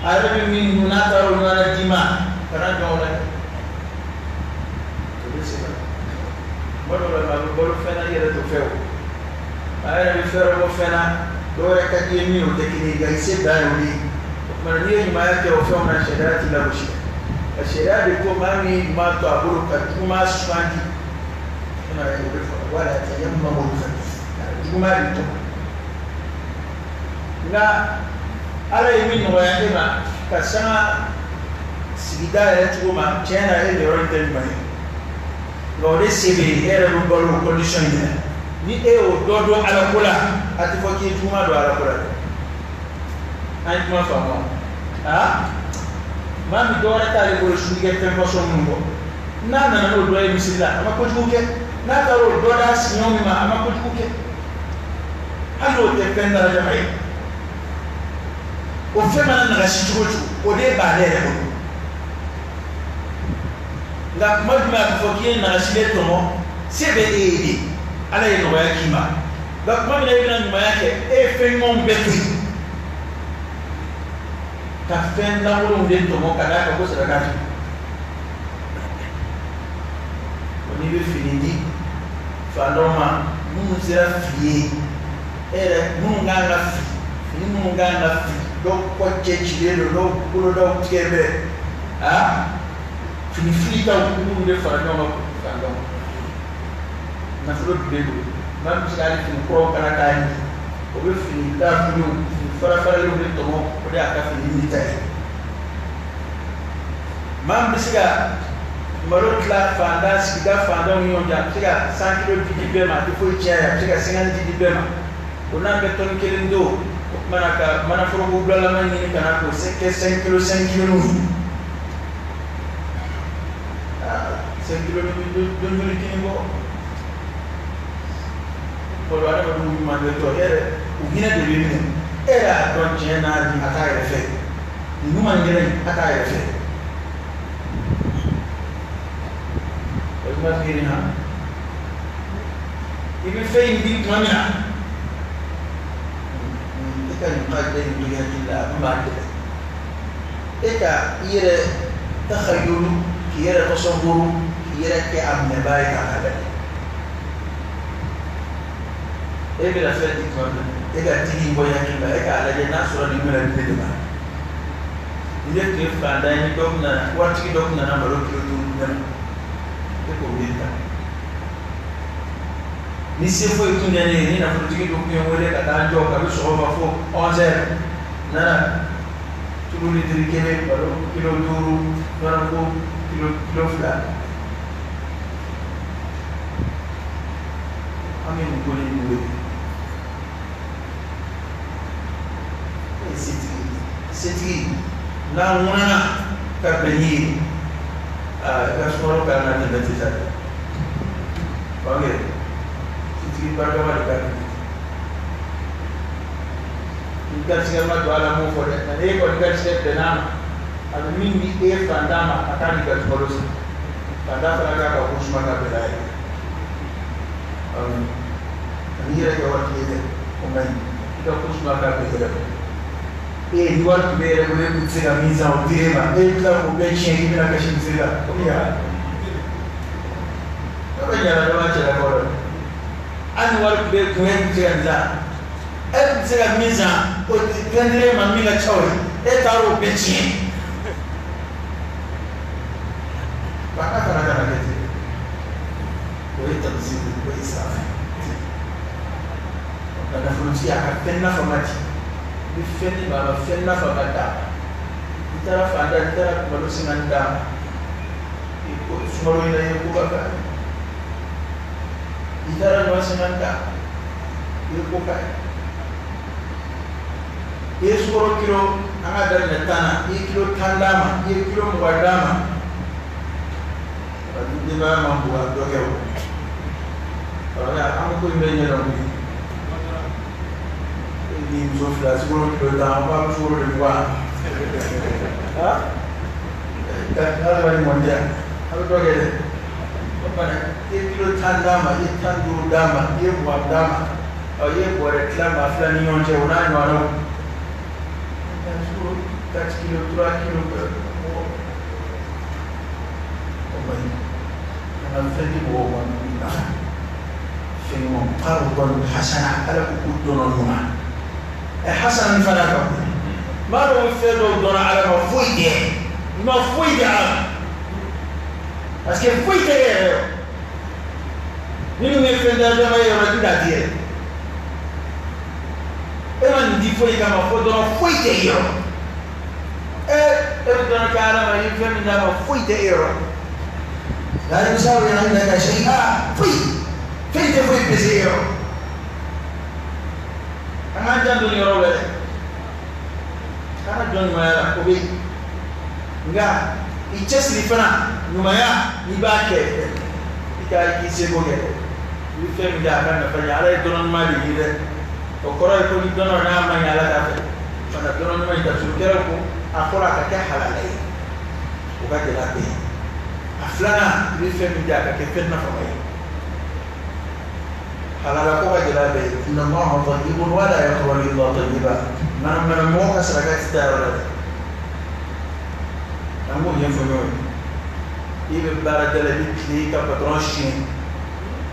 a yɛrɛ bɛ min dun n'a taara o ɲɔgɔnna d'i ma kana jɔn o la dɛ o bɛ se ka kuma dɔw la maa bɛ balo fɛn na i yɛrɛ t'o fɛ o a yɛrɛ bɛ fɛɛrɛ bɔ fɛn na dɔw yɛrɛ ka di ye min o tɛ kelen ye nka i se dan ye o de ye o tuma n'i ye ɲumanya kɛ o fɛnw na sariya t'i lagosi ka sariya de ko maa min ye ɲuman to a bolo ka juguman sugandi e ma ye o de fɔ wala tayammamu al-khabith juguman de tɔmɔ nka ala ye min nɔgɔya e ma ka sanga sigida yɛrɛ cogo ma tiɲɛ na e yɔrɔ in tɛ ɲuman ye nka o de se bɛ e yɛrɛ bɛ balo o condition in na ni e y'o dɔ dɔn ala ko la a tɛ fɔ k'i ye juguman don ala ko la dɛ an ye kuma faamu wa maa min dɔwɛrɛ t'ale bolo sunikɛ fɛn fasɔn minnu bɔ n'a nana n'o dɔ ye misiri la a ma kojugu kɛ n'a taara o dɔ d'a siɲɔ min ma a ma kojugu kɛ hali n'o tɛ fɛn darajama ye o fɛn mana nagasi cogo o cogo o de b'ale yɛrɛ bolo nka kuma jumɛn a bɛ fɔ k'i ye nagasilen tɔmɔ se bɛ e ye de ala ye nɔgɔya k'i ma nka kuma min na i bɛna ɲumanya kɛ e ye fɛn ɲumanw bɛɛ to yen ka fɛn lankolonw de tɔmɔ ka d'a kan ko saraka tɛ o n'i bɛ fini di fan dɔw ma minnu sera fili ye e yɛrɛ minnu kan ka fili fini minnu kan ka fili dɔw kɔ cɛ cilen don dɔw bolodaw tigɛ bɛ fini filitaw minnu de fara ɲɔgɔn kan fan dɔw ma nafolo b'e bolo maa min bɛ se ka hali fini kuraw kala k'a ɲɛ o bɛ fini dafulenw fini farafaralenw de tɔmɔ o de y'a ka fini ɲini ta ye maa min bɛ se ka malo tila fantan sigida fantanw ni ɲɔgɔn cɛ a bɛ se ka 100 kilo di bɛɛ ma a tɛ foyi tiɲɛ a ye a bɛ se ka 50 di bɛɛ ma o n'a bɛ tɔni kelen don o tuma na ka manaforoko bulalama ɲini ka na k'o kɛ 5 kilo 5 kilo ye 5 kilo ni don joli kini bɔ fɔlɔ adamadenw ɲuman bɛ tɔ e yɛrɛ u hinɛ de bɛ minɛ e yɛrɛ y'a dɔn tiɲɛ na nin a t'a yɛrɛ fɛ nin ɲuman yɛrɛ in a t'a yɛrɛ fɛ o ma miiri han i bɛ fɛn in di tuma min na e ka nin ka in to i hakili la a min b'a dɛmɛ e ka i yɛrɛ takhayulu k'i yɛrɛ tasawuru k'i yɛrɛ kɛ a minɛbaa ye k'a lajɛ e bɛna fɛn di tuma min e ka tigi in bɔ i hakili la e k'a lajɛ n'a sɔrɔ nin bɛna di ne de ma ni ne tun ye fantan ye ni dɔ kun nana waritigi dɔ kun nana malo kilo 5 di ne ma e k'o miiri ta ni se foyi tun tɛ ne ye ni nafolotigi dɔ tun ye n wele ka taa n jɔ kabi sɔgɔma fo 11 heures nana tulu litiri 1 malo kilo 5 nɔnɔko kilo 2 an bɛ nin ko ni nin wele setigi setigi n'a ŋunana ka bɛn ni ye i ka sukaro kan ka tɛmɛ sisan dɛ ok setigi barikama de ka tɛmɛ ni garisigɛ ma don a la m'o fɔ dɛ nka n'e kɔni garisigɛ bɛnn'a ma a bɛ min di e fantan ma a k'a di ka sukaro san fantan fana k'a ka ko suma ka bɛn n'a ye ani yɛrɛ kɛ waati ye dɛ o man ɲi i ka ko suma k'a bɛn yɛrɛ ma. E ni wari tun bɛ yɛrɛ bolo e tun tɛ se ka min san o dir'e ma e tila k'o bɛɛ tiɲɛ k'i bɛna kasi misiri la o bɛ ɲa dɔ bɛ ɲa dɔ b'a cɛlakaw la hali ni wari tun bɛ kun e tun tɛ se ka nin san e tun tɛ se ka min san o fɛn dir'e ma min ka ca o ye e taara o bɛɛ tiɲɛ bana fana kana kɛ ten o ye tabzir o ye israf nka nafolotigi a ka fɛn nafama di i bɛ fɛn di maa ma fɛn nafama d'a ma i taara fan da i taara malo singa d'a ma i ko sunkalo in na i ye koba k'a ye i taara ɲɔ singa d'a ma i ye ko k'a ye i ye sukaro kilo an ka daminɛ 10 na i ye kilo 10 d'a ma i ye kilo 20 d'a ma denbaya man bon a dɔ kɛ o kɔrɔkɛ an ko in bɛ ɲɛdɔn koyi ni muso fila sukaro kilo 10 an b'a sukaro de 20 ha ka ala ni mɔn diya a bɛ dɔ kɛ dɛ o fana i ye kilo 10 d'a ma i ye 15 d'a ma i ye 20 d'a ma ɔ i ye bɔrɛ tila maa fila ni ɲɔgɔn cɛ o n'a ɲɔgɔnnaw sukaro 4 kilo 3 kilo mɔgɔ o man ɲi an ka fɛn di mɔgɔw ma min nafa fɛn ɲuman qardan hasana ala ko k'u dɔnna ɲuman ɛ hasana nin fana ka bon maa dɔw bɛ fɛn dɔw dɔnna ala ma foyi tɛ i ma foyi tɛ ala ma parce que foyi tɛ e yɛrɛ yɔrɔ minnu ye fɛn dama dama ye yɔrɔ i tɛna di yɛrɛ e ma nin di foyi kama fo dɔrɔn foyi tɛ e yɔrɔ e e bɛ dɔnni kɛ ala ma i ye fɛn min d'a ma foyi tɛ e yɔrɔ لا يساوي عندك شيئا foyi fɛn tɛ foyi pese e yɔrɔ an k'an janto nin yɔrɔ la dɛ kana jɔn ɲumanya la o bɛ yen nka i cɛsiri fana ɲumanya n'i b'a kɛ i ka i seko kɛ i bɛ fɛn min kɛ a ka nafa ɲɛ ala ye dɔnni ɲuman de ye dɛ o kɔrɔ ye ko ni dɔnni n'a ma ɲɛ ala t'a fɛ fana dɔnni ɲuman in tafsirikɛlaw ko a fɔra a ka kɛ halala ye o ka gɛlɛn a bɛɛ ye a filanan i bɛ fɛn min kɛ a ka kɛ fɛn nafama ye halala ko ka gɛlɛn a bɛɛ ye إن الله طيب ولا يقبل إلا طيبا mana mana mɔgɔ ka saraka ti taa yɔrɔ la dɛ an b'o ɲɛfɔ ɲɔgɔn ye i bɛ baara da la i bɛ tile i ka patɔrɔn siɲɛ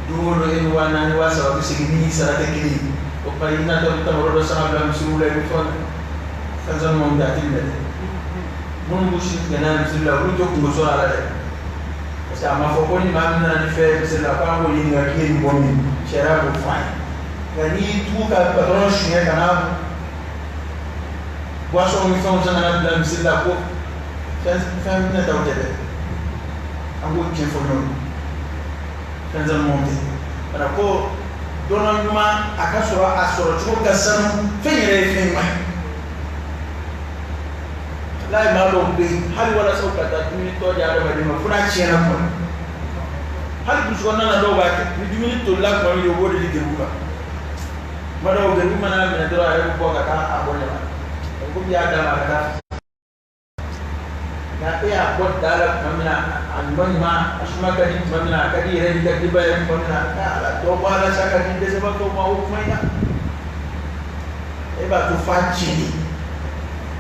don o don e ni 4000 3000 bɛ segin ni sara tɛ kelen ye o tuma i natɔ bɛ tamaro dɔ san ka bila misiriw la i bɛ fɛn fɛn sanumanw kɛ a tɛ minɛ dɛ minnu b'u si tigɛ n'a ye misiri la olu tɛ kungo sɔrɔ a la dɛ parce que a ma fɔ ko ni maa min nana ni fɛn ye misiri la k'an k'o ɲininka k'i ye nin bɔ min sariya b'o fɔ an ye nka n'i y'i tugu ka patɔrɔn siɲɛ ka na boisson ni fɛnw san ka na bila misiri la ko fɛn fɛn minɛtaw tɛ dɛ an k'o tiɲɛ fɔ ɲɔgɔn ye fɛn sanumanw tɛ wala ko dɔnna ɲuman a ka sɔrɔ a sɔrɔ cogo ka sanu fɛn yɛrɛ ye fɛn ɲuman ye layi maa dɔw bɛ yen hali walasa u ka taa dumuni tɔ di adamaden ma fo n'a tiɲɛna kuma min hali burusi kɔnɔna na dɔw b'a kɛ ni dumuni tolila kuma min u b'o de di geribu ma kuma dɔw geribu mana minɛ dɔrɔn a yɛrɛ bɛ bɔ ka taa a bɔ ɲama komi i y'a d'a ma a ka taa nka e y'a bɔ da la tuma min na a ɲuman ɲuman a suma ka di tuma min na a ka di yɛrɛ ni ka denbaya yɛrɛ tuma min na ala dɔ bɔ a la sa ka di dɛsɛbaatɔw ma o kuma in na e b'a to f'a tiɲɛni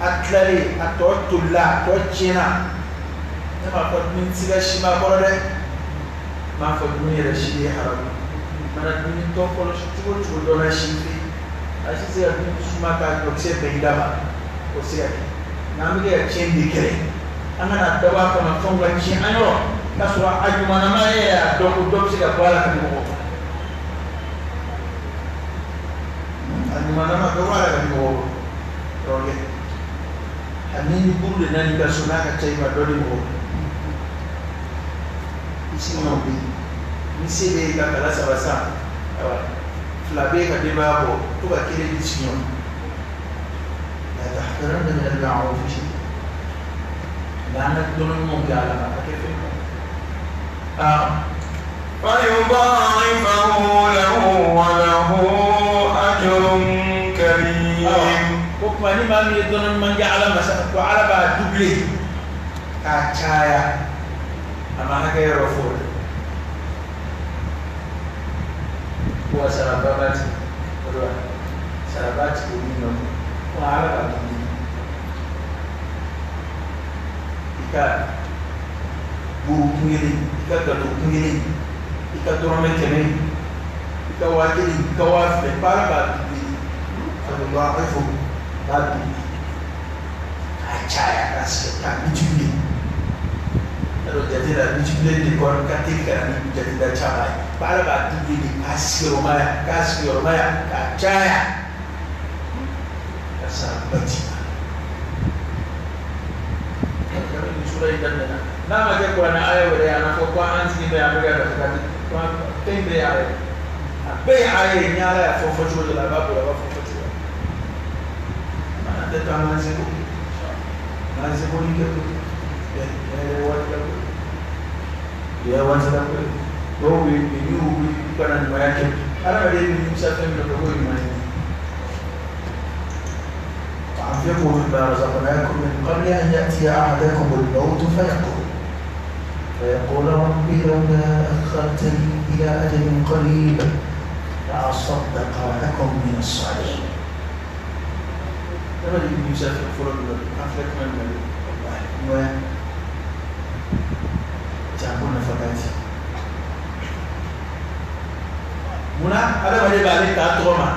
a tilalen a tɔ tolila a tɔ tiɲɛna ne m'a fɔ dumuni tɛ se ka si ma kɔrɔ dɛ n m'a fɔ dumuni yɛrɛ si ye haramu mana dumuni tɔ kɔlɔsi cogo o cogo dɔ la si fɛ a si se ka dumuni suma ka ɲɔkisɛ bɛn i da ma o tɛ se ka kɛ nka an bɛ kɛ ka tiɲɛni de kɛlɛ an kana dabɔ a kama fɛnw ka tiɲɛ an yɔrɔ k'a sɔrɔ a ɲumanama e yɛrɛ y'a dɔn ko dɔ bɛ se ka bɔ a la ka di mɔgɔw ma a ɲumanama dɔ b'a la ka di mɔgɔw ma kɔrɔkɛ hali ni buru de nana i ka so n'a ka ca i ma dɔ di mɔgɔw ma i sigiɲɔgɔnw bɛ yen ni se bɛ e ka kala 3 san ayiwa fila bɛ e ka denbaya bɔ to ka kelen di sigiɲɔgɔn ma لا تحقرن من المعروف شيئا nka an ka dɔnni ɲumanw kɛ ala ma a ka kɛ fɛn ɲuman ye. فيضاعفه له وله أجر كريم o tuma ni maa min ye dɔnni ɲuman kɛ ala ma sa ko ala b'a doublé k'a caya a ma hakɛ yɔrɔ fɔ dɛ ko saraba b'a tigi o de la saraba tigi o min nɔfɛ ko ala b'a doublé. I ka buru kun kelen, i ka gato kun kelen, i ka dɔrɔmɛ 100, i ka 1000, i ka 2000, ko Ala b'a doublé. فيضاعفه B'a doublé k'a caya, k'a sigi, k'a multiplier. Yarɔ jate la, multiplier de kɔrɔ ka teli ka na ni jate la caman ye. Ko Ala b'a doublé de k'a sigiyɔrɔmaya, k'a sigiyɔrɔmaya, k'a caya, ka sara ba d'i ma. Kabini nin sura in daminɛna, n'a ma kɛ kuranɛ aya wɛrɛ ye, a n'a fɔ ko an sigi bɛ yan, an bɛ ka nafa ko fɛn bɛɛ ye aya ye, a bɛɛ ye aya ye. Ni Ala y'a fɔ fɔcogo dɔ la, a b'a bolo, a b'a fɔ fɔcogo la. An tɛ to an k'an seko, an seko ni kɛ ko yɛrɛ waati la ko yɛrɛ waati la ko dɔw bɛ yen, n'u y'u wuli k'u kana ɲumanya kɛ, hadamaden bɛ nimisa fɛn min nɔfɛ k'o ye ɲuman ye. وأنفقوا مما رزقناكم من قبل أن يأتي أحدكم الموت فيقول رب لولا أخرتني إلى أجل قريب لأصدق وأكن من الصالحين. Hadamaden bɛ nimisa fɛn fɔlɔ min nɔfɛ, an filɛ kuma min na bi, walahi ɲumanya janko nafakati. Munna hadamaden b'ale ta tɔgɔ ma?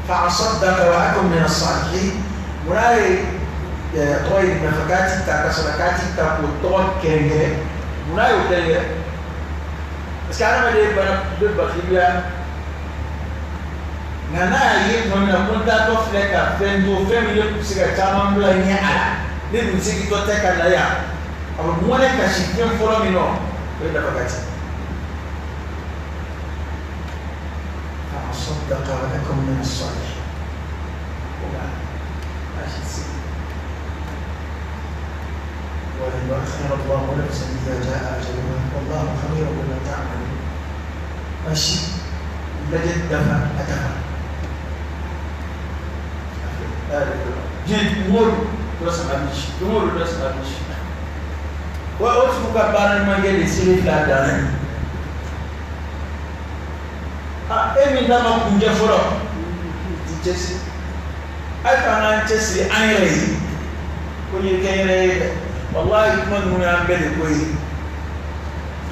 فأصدق وأكن من الصالحين. Munna ye tɔgɔ ye nafakati ta ka sadakati ta k'o tɔgɔ kɛrɛnkɛrɛn? Munna y'o kɛrɛnkɛrɛn? Parce que hadamaden bana bɛ bakiliya, nka n'a y'a ye tuma min na ko n taatɔ filɛ ka fɛn don, fɛn min ne tun bɛ se ka caman bila ɲɛ a la, ne dun segintɔ tɛ ka na yan, a bɛ mɔnɛ kasi fɛn fɔlɔ min nɔ, o ye nafakati. فأصدق وأكن من الصالحين. Ko nka a si tɛ se. ولن يؤخر الله نفسا إذا جاء أجلها والله خبير بما تعملون. Basi lajɛ dafa a dafa. Diɲɛ don o don dɔ sama bi ci, don o don dɔ sama bi ci. Wa o tigiw ka baara ɲuman kɛ de seli filɛ a dan na ye. A e min ta ma kunjɛ fɔlɔ, i t'i cɛsiri. Hali k'an k'an cɛsiri an yɛrɛ ye, ko n ye kɛ n yɛrɛ ye dɛ. Walahi kuma ninnu y'an bɛɛ de ko ye.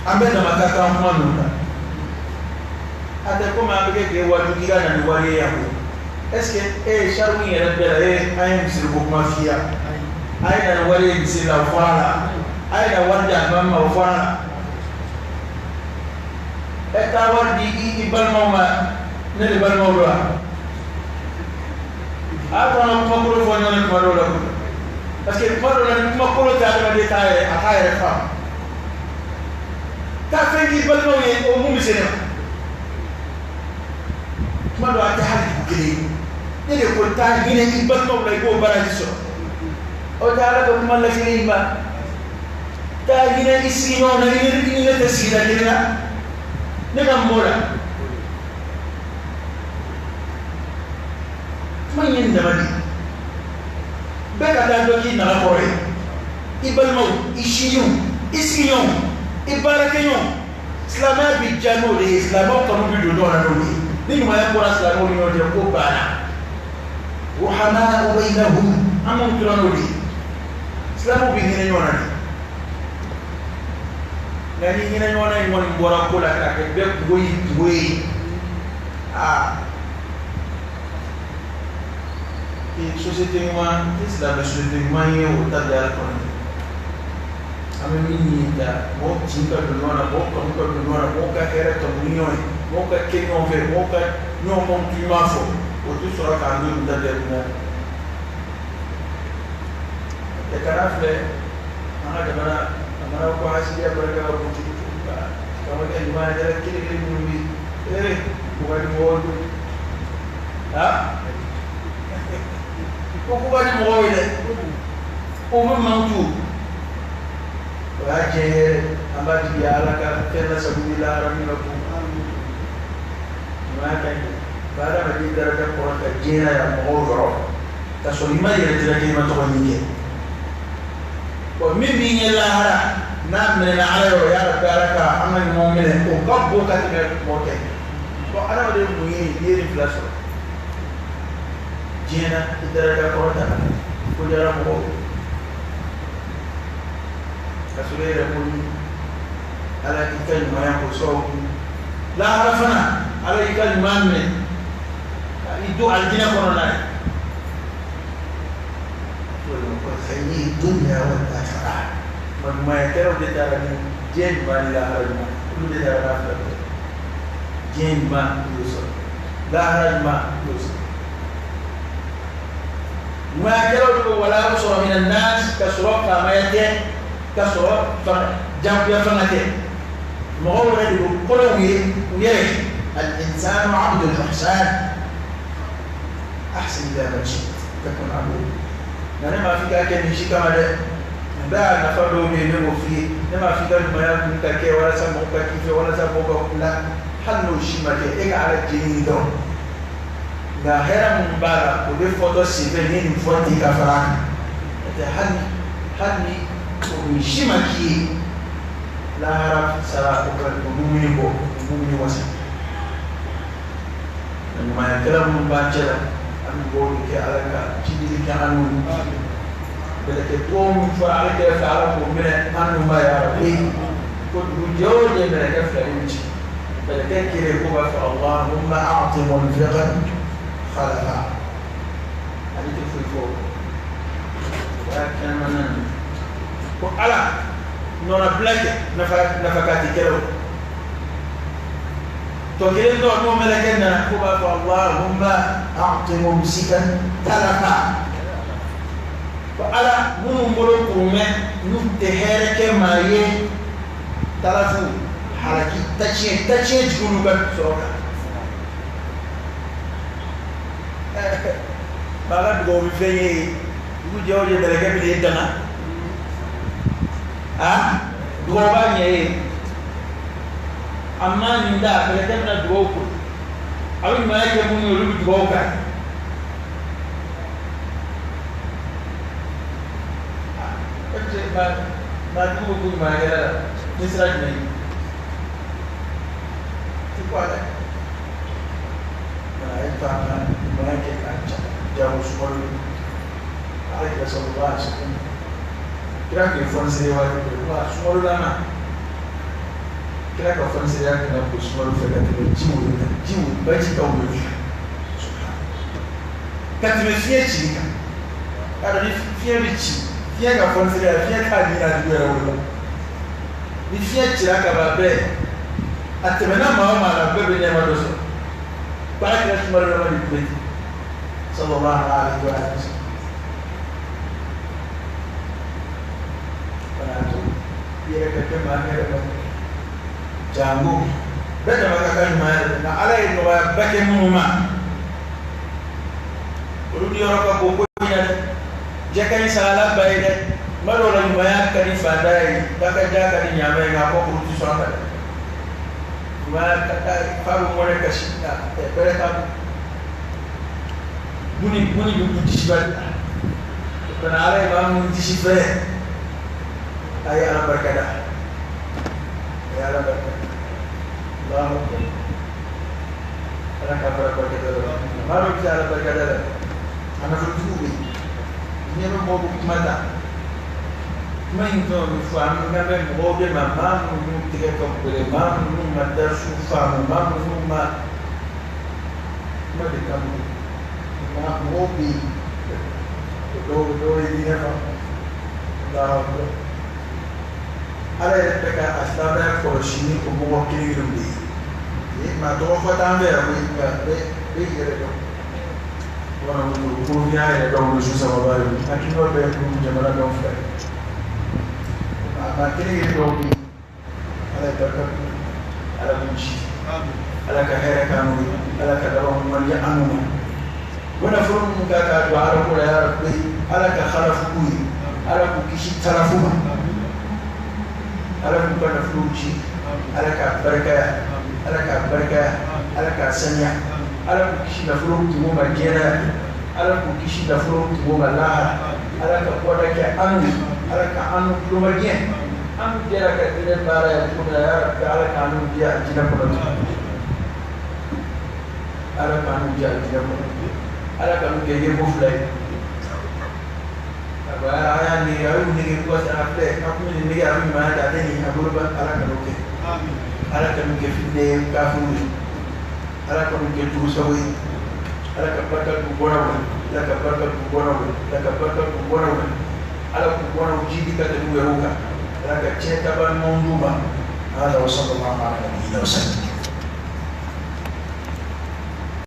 An bɛɛ dama ka kan kuma ninnu na. A tɛ komi an bɛ kɛ k'e waju k'i ka na ni wari ye yan ko. Est ce que e ye sariw yɛrɛ bɛɛ la, e an ye misiri ko kuma f'i ye? A ye na ni wari ye misiri la, o fɔra la. A ye na wari di alimami ma, o fɔra la. Ɛ taa wari di i balimaw ma, ne de balimaw don wa? A y'a to an ka kuma kolon fɔ ɲɔgɔn ye kuma dɔw la koyi. Parce que kuma dɔw la ni kuma kolon tɛ adamaden t'a yɛrɛ, a t'a yɛrɛ faamu. Taa fɛn k'i balimaw ye, o mun bɛ se ne ma? Kuma dɔw a tɛ hali dugu kelen ye. Ne de ko taa hinɛ i balimaw la, i k'o baraji sɔrɔ. O tɛ Ala ka kuma laseli in ma. Taa hinɛ i sigiɲɔgɔn na, i ni ne tɛ sigida kelen na. Ne ka mun b'o la? Kuma in ye nin dama de ye. Bɛɛ ka taa dɔ k'i nana kɔrɔ ye. I balimaw, i sinjiw, i sigiɲɔgɔnw, i baarakɛɲɔgɔnw. Silamɛya bi diya n'o de ye, silamɛw kanu bi don ɲɔgɔn na n'o de ye. Ni ɲumanya bɔra silamɛw ni ɲɔgɔn cɛ, ko banna. رحماء بينهم. An minnu tora n'o de ye, silamɛw bi hinɛ ɲɔgɔn na de. Nka ni hinɛ ɲɔgɔn na in kɔni bɔra ko la k'a kɛ bɛɛ kungo y'i kungo ye, aa société ɲuman tɛ silamɛ société ɲuman ye o ta bila kɔnɔ. An bɛ min ɲini ta, mɔgɔw tin ka don ɲɔgɔn na, mɔgɔw kanu ka don ɲɔgɔn na, mɔgɔw ka hɛrɛ kanu ni ɲɔgɔn ye, mɔgɔw ka kɛ ɲɔgɔn fɛ, mɔgɔw ka ɲɔgɔn mankutu ɲuman fɔ, o tɛ sɔrɔ k'an to nin ta bila kunna. Ɛ kana filɛ an ka jamana ko hasidiya barika ka bon cogo cogo, karamɔgɔkɛ ɲuman yɛrɛ kelen kelen minnu bɛ yen, ee o ka di mɔgɔw ye koyi. Ko ko ka di mɔgɔw ye dɛ, o bɛ mankutu. O y'a diɲɛ hɛrɛ, an b'a jigi Ala ka fɛn lasago ni lahara min ka bon. Ɲumanya ka ɲi dɛ. Ba hadamaden daraja kɔrɔta diɲɛ na yan mɔgɔw yɔrɔ, ka sɔrɔ i ma yɛrɛ jira k'i ma tɔgɔ ɲini kɛ. Bon, min b'i ɲɛ lahara n'a minɛna Ala yɔrɔ, ya Rabbi Ala ka an ka ɲumanw minɛ, o ka bon ka tɛmɛ mɔgɔ tɛ. Bon, hadamaden mun ye n'i ye nin fila sɔrɔ diɲɛ na, i daraja kɔrɔta, ko diyara mɔgɔw ye. Ka sɔrɔ e yɛrɛ m'o ɲini ala k'i ka ɲumanya k'o sababu lahara fana ala y'i ka ɲuman minɛ i don alijinɛ kɔnɔna ye. خير الدنيا والآخرة. Ɲumanya kɛraw de taara ni diɲɛ ɲuman ni lahara ɲuman olu de taara n'a fila bɛɛ diɲɛ ɲuman y'o sɔrɔ lahara ɲuman y'o sɔrɔ. Ɲumanya kɛraw de bɛ walaaw sɔrɔ mina naas ka sɔrɔ faamaya tɛ ka sɔrɔ jagoya fanga tɛ mɔgɔw yɛrɛ de bɛ kɔlɔnw ye u yɛrɛ. الإنسان عبد الإحسان أحسن إلى من شئت تكن عبدا. Nka ne m'a f'i k'a kɛ nin si kama dɛ nin bɛɛ y'a nafa dɔw de ye ne b'o f'i ye ne m'a f'i ka ɲumanya kun ka kɛ walasa mɔgɔw ka k'i fɛ walasa mɔgɔw ka kula hali n'o si ma kɛ e ka ala jeni dɔrɔn nka hɛrɛ minnu b'a la o bɛ fɔtɔ senfɛ n'i ye nin fɔ ten ka fara a kan n'o tɛ hali ni o si ma k'i ye lahara sara o ka o mumuni bɔ o mumuni wasa. Ɲumanyakɛla minnu b'an cɛ la an bɛ dugawu de kɛ ala ka jidili kɛ an n'u mɛlɛkɛ dugawu min fɔra ala kɛrɛfɛ ala k'o minɛ an n'u ma yarabi ko dugu jɛ o jɛ mɛlɛkɛ fila de bɛ ci mɛlɛkɛ kelen ko b'a fɔ اللهم أعط منفقا خلفا ale tɛ foyi fɔ o y'a kɛnɛmana ninnu ko ala nɔnabila kɛ nafakatikɛlaw tɔ kelen dɔ n'o mɛlɛkɛ nana ko b'a fɔ اللهم أعط ممسكا تلفا ko ala minnu bolo kurumɛ n'u tɛ hɛrɛ kɛ maa ye talafu halaki taciyɛn jigin olu ka sɔrɔ kan. Maa ka dugawu bɛ fɛn ye dugu jɛ o jɛ mɛlɛkɛ bɛ n'e danga a dugawu b'a ɲɛ ye a ma nin da mɛlɛkɛ bɛna dugawu ko a bɛ ɲumanya kɛ minnu ye olu bɛ dugawu k'a ye. Maa jugu bɛ ko ɲumanyakɛla la ni sira jumɛn ye ti ko a la nka a ye to an ka ɲumanya kɛ k'a jago sukaro ye ala kira sɔrɔ a sɔrɔ kira tun ye fɔnisere waati bɛɛ ko a sukaro lama kira ka fɔnisereya tun ka bon sukaro fɛ ka tɛmɛ ji woyo kan ji woyo baji ka woyo ka tɛmɛ fiɲɛ cili kan k'a dɔn ni fiɲɛ bɛ ci fiɲɛ ka fɔnisereya fiɲɛ t'a ɲini a dugu yɛrɛ wolo ni fiɲɛ cira ka ban bɛɛ a tɛmɛna maa o maa la bɛɛ bɛ nɛɛma dɔ sɔrɔ ko ala kira sukaro lama de tun bɛ ten sallallahu alaihi wa sallam. Fana to i yɛrɛ ka kɛ maa hɛrɛ ma jango bɛɛ dama ka kan ɲuman yɛrɛ nka ala ye nɔgɔyaba kɛ minnu ma olu niyɔrɔ ka bon ko in na dɛ jɛ ka ɲi salala ba ye dɛ tuma dɔw la ɲumanya ka di fanda ye dakaja ka di ɲaamɛ ye nka a kɔ kuru ti sɔn a ta dɛ ɲumanya ka fa bɛ mɔnɛ kasi nka bɛrɛ t'a bolo muni bɛ kun disi ba de la o kana ala ye maa minnu disi fɛ a ye ala barika da a ye ala barika da Allahu akbar ala k'a fara barika da la maa dɔw bɛ se ala barika da la a nafolotigiw bɛ yen ɲɛ bɛ mɔgɔw bɛ kuma ta kuma in fɛn o bɛ fɔ an kan bɛ mɔgɔw de ma maa minnu tigɛ ka gɛlɛn maa minnu ma darisu faamu maa minnu ma kuma de ka bon nka mɔgɔw bɛ yen dɔw ye diinɛ faamu Allahu akbar ala yɛrɛ bɛ ka a silamɛya kɔlɔsi ni o mɔgɔ kelen kelenw de ye maa tɔgɔ fɔ t'an fɛ yan koyi nka bɛɛ b'i yɛrɛ dɔn. Bamananw ko n'i y'a yɛrɛ dɔn wolo su saba ba ye hakilina bɛɛ ye kun jamana dɔw fila ye maa kelen kelen dɔw bɛ yen ala ye barika don ala k'u ci ala ka hɛrɛ k'an n'u ye ala ka laban ɲuman di an n'u ma o nafolo minnu ka k'a don ala ko la yarabi ala ka halafu k'u ye ala k'u kisi talafu ma ala k'u ka nafolow ci ala k'a barikaya ala k'a barikaya ala k'a saniya ala k'u kisi nafolo kungo ma diɲɛ na ala k'u kisi nafolo kungo ma lahara ala ka bɔda kɛ an n'u ye ala ka an n'u tulomajɛ an jɛra ka diinɛ baara ye cogo min na yarabi ala k'an n'u diya diinɛ kɔnɔ ala k'an n'u diya diinɛ kɔnɔ ala k'an n'u kɛ yeko fila ye a A y'a nege, a y'u nege k'u ka saraka filɛ, a kun bɛ nin nege, a bɛ ɲumanya kɛ, a tɛ nin a bolo bɛ. Ala kan'o kɛ. Ala kan'u kɛ fitinɛ ye kafiriw ye. Ala kan'u kɛ jugu sago ye. Ala ka barika d'u bɔnnaw la. Ala ka barika d'u bɔnnaw la. Ala ka barika d'u bɔnnaw la. Ala k'u bɔnnaw jidi ka tɛmɛ u yɛrɛw kan. Ala ka tiɲɛ taabaa ɲumanw d'u ma. هذا وصلى الله على نبينا وسلم.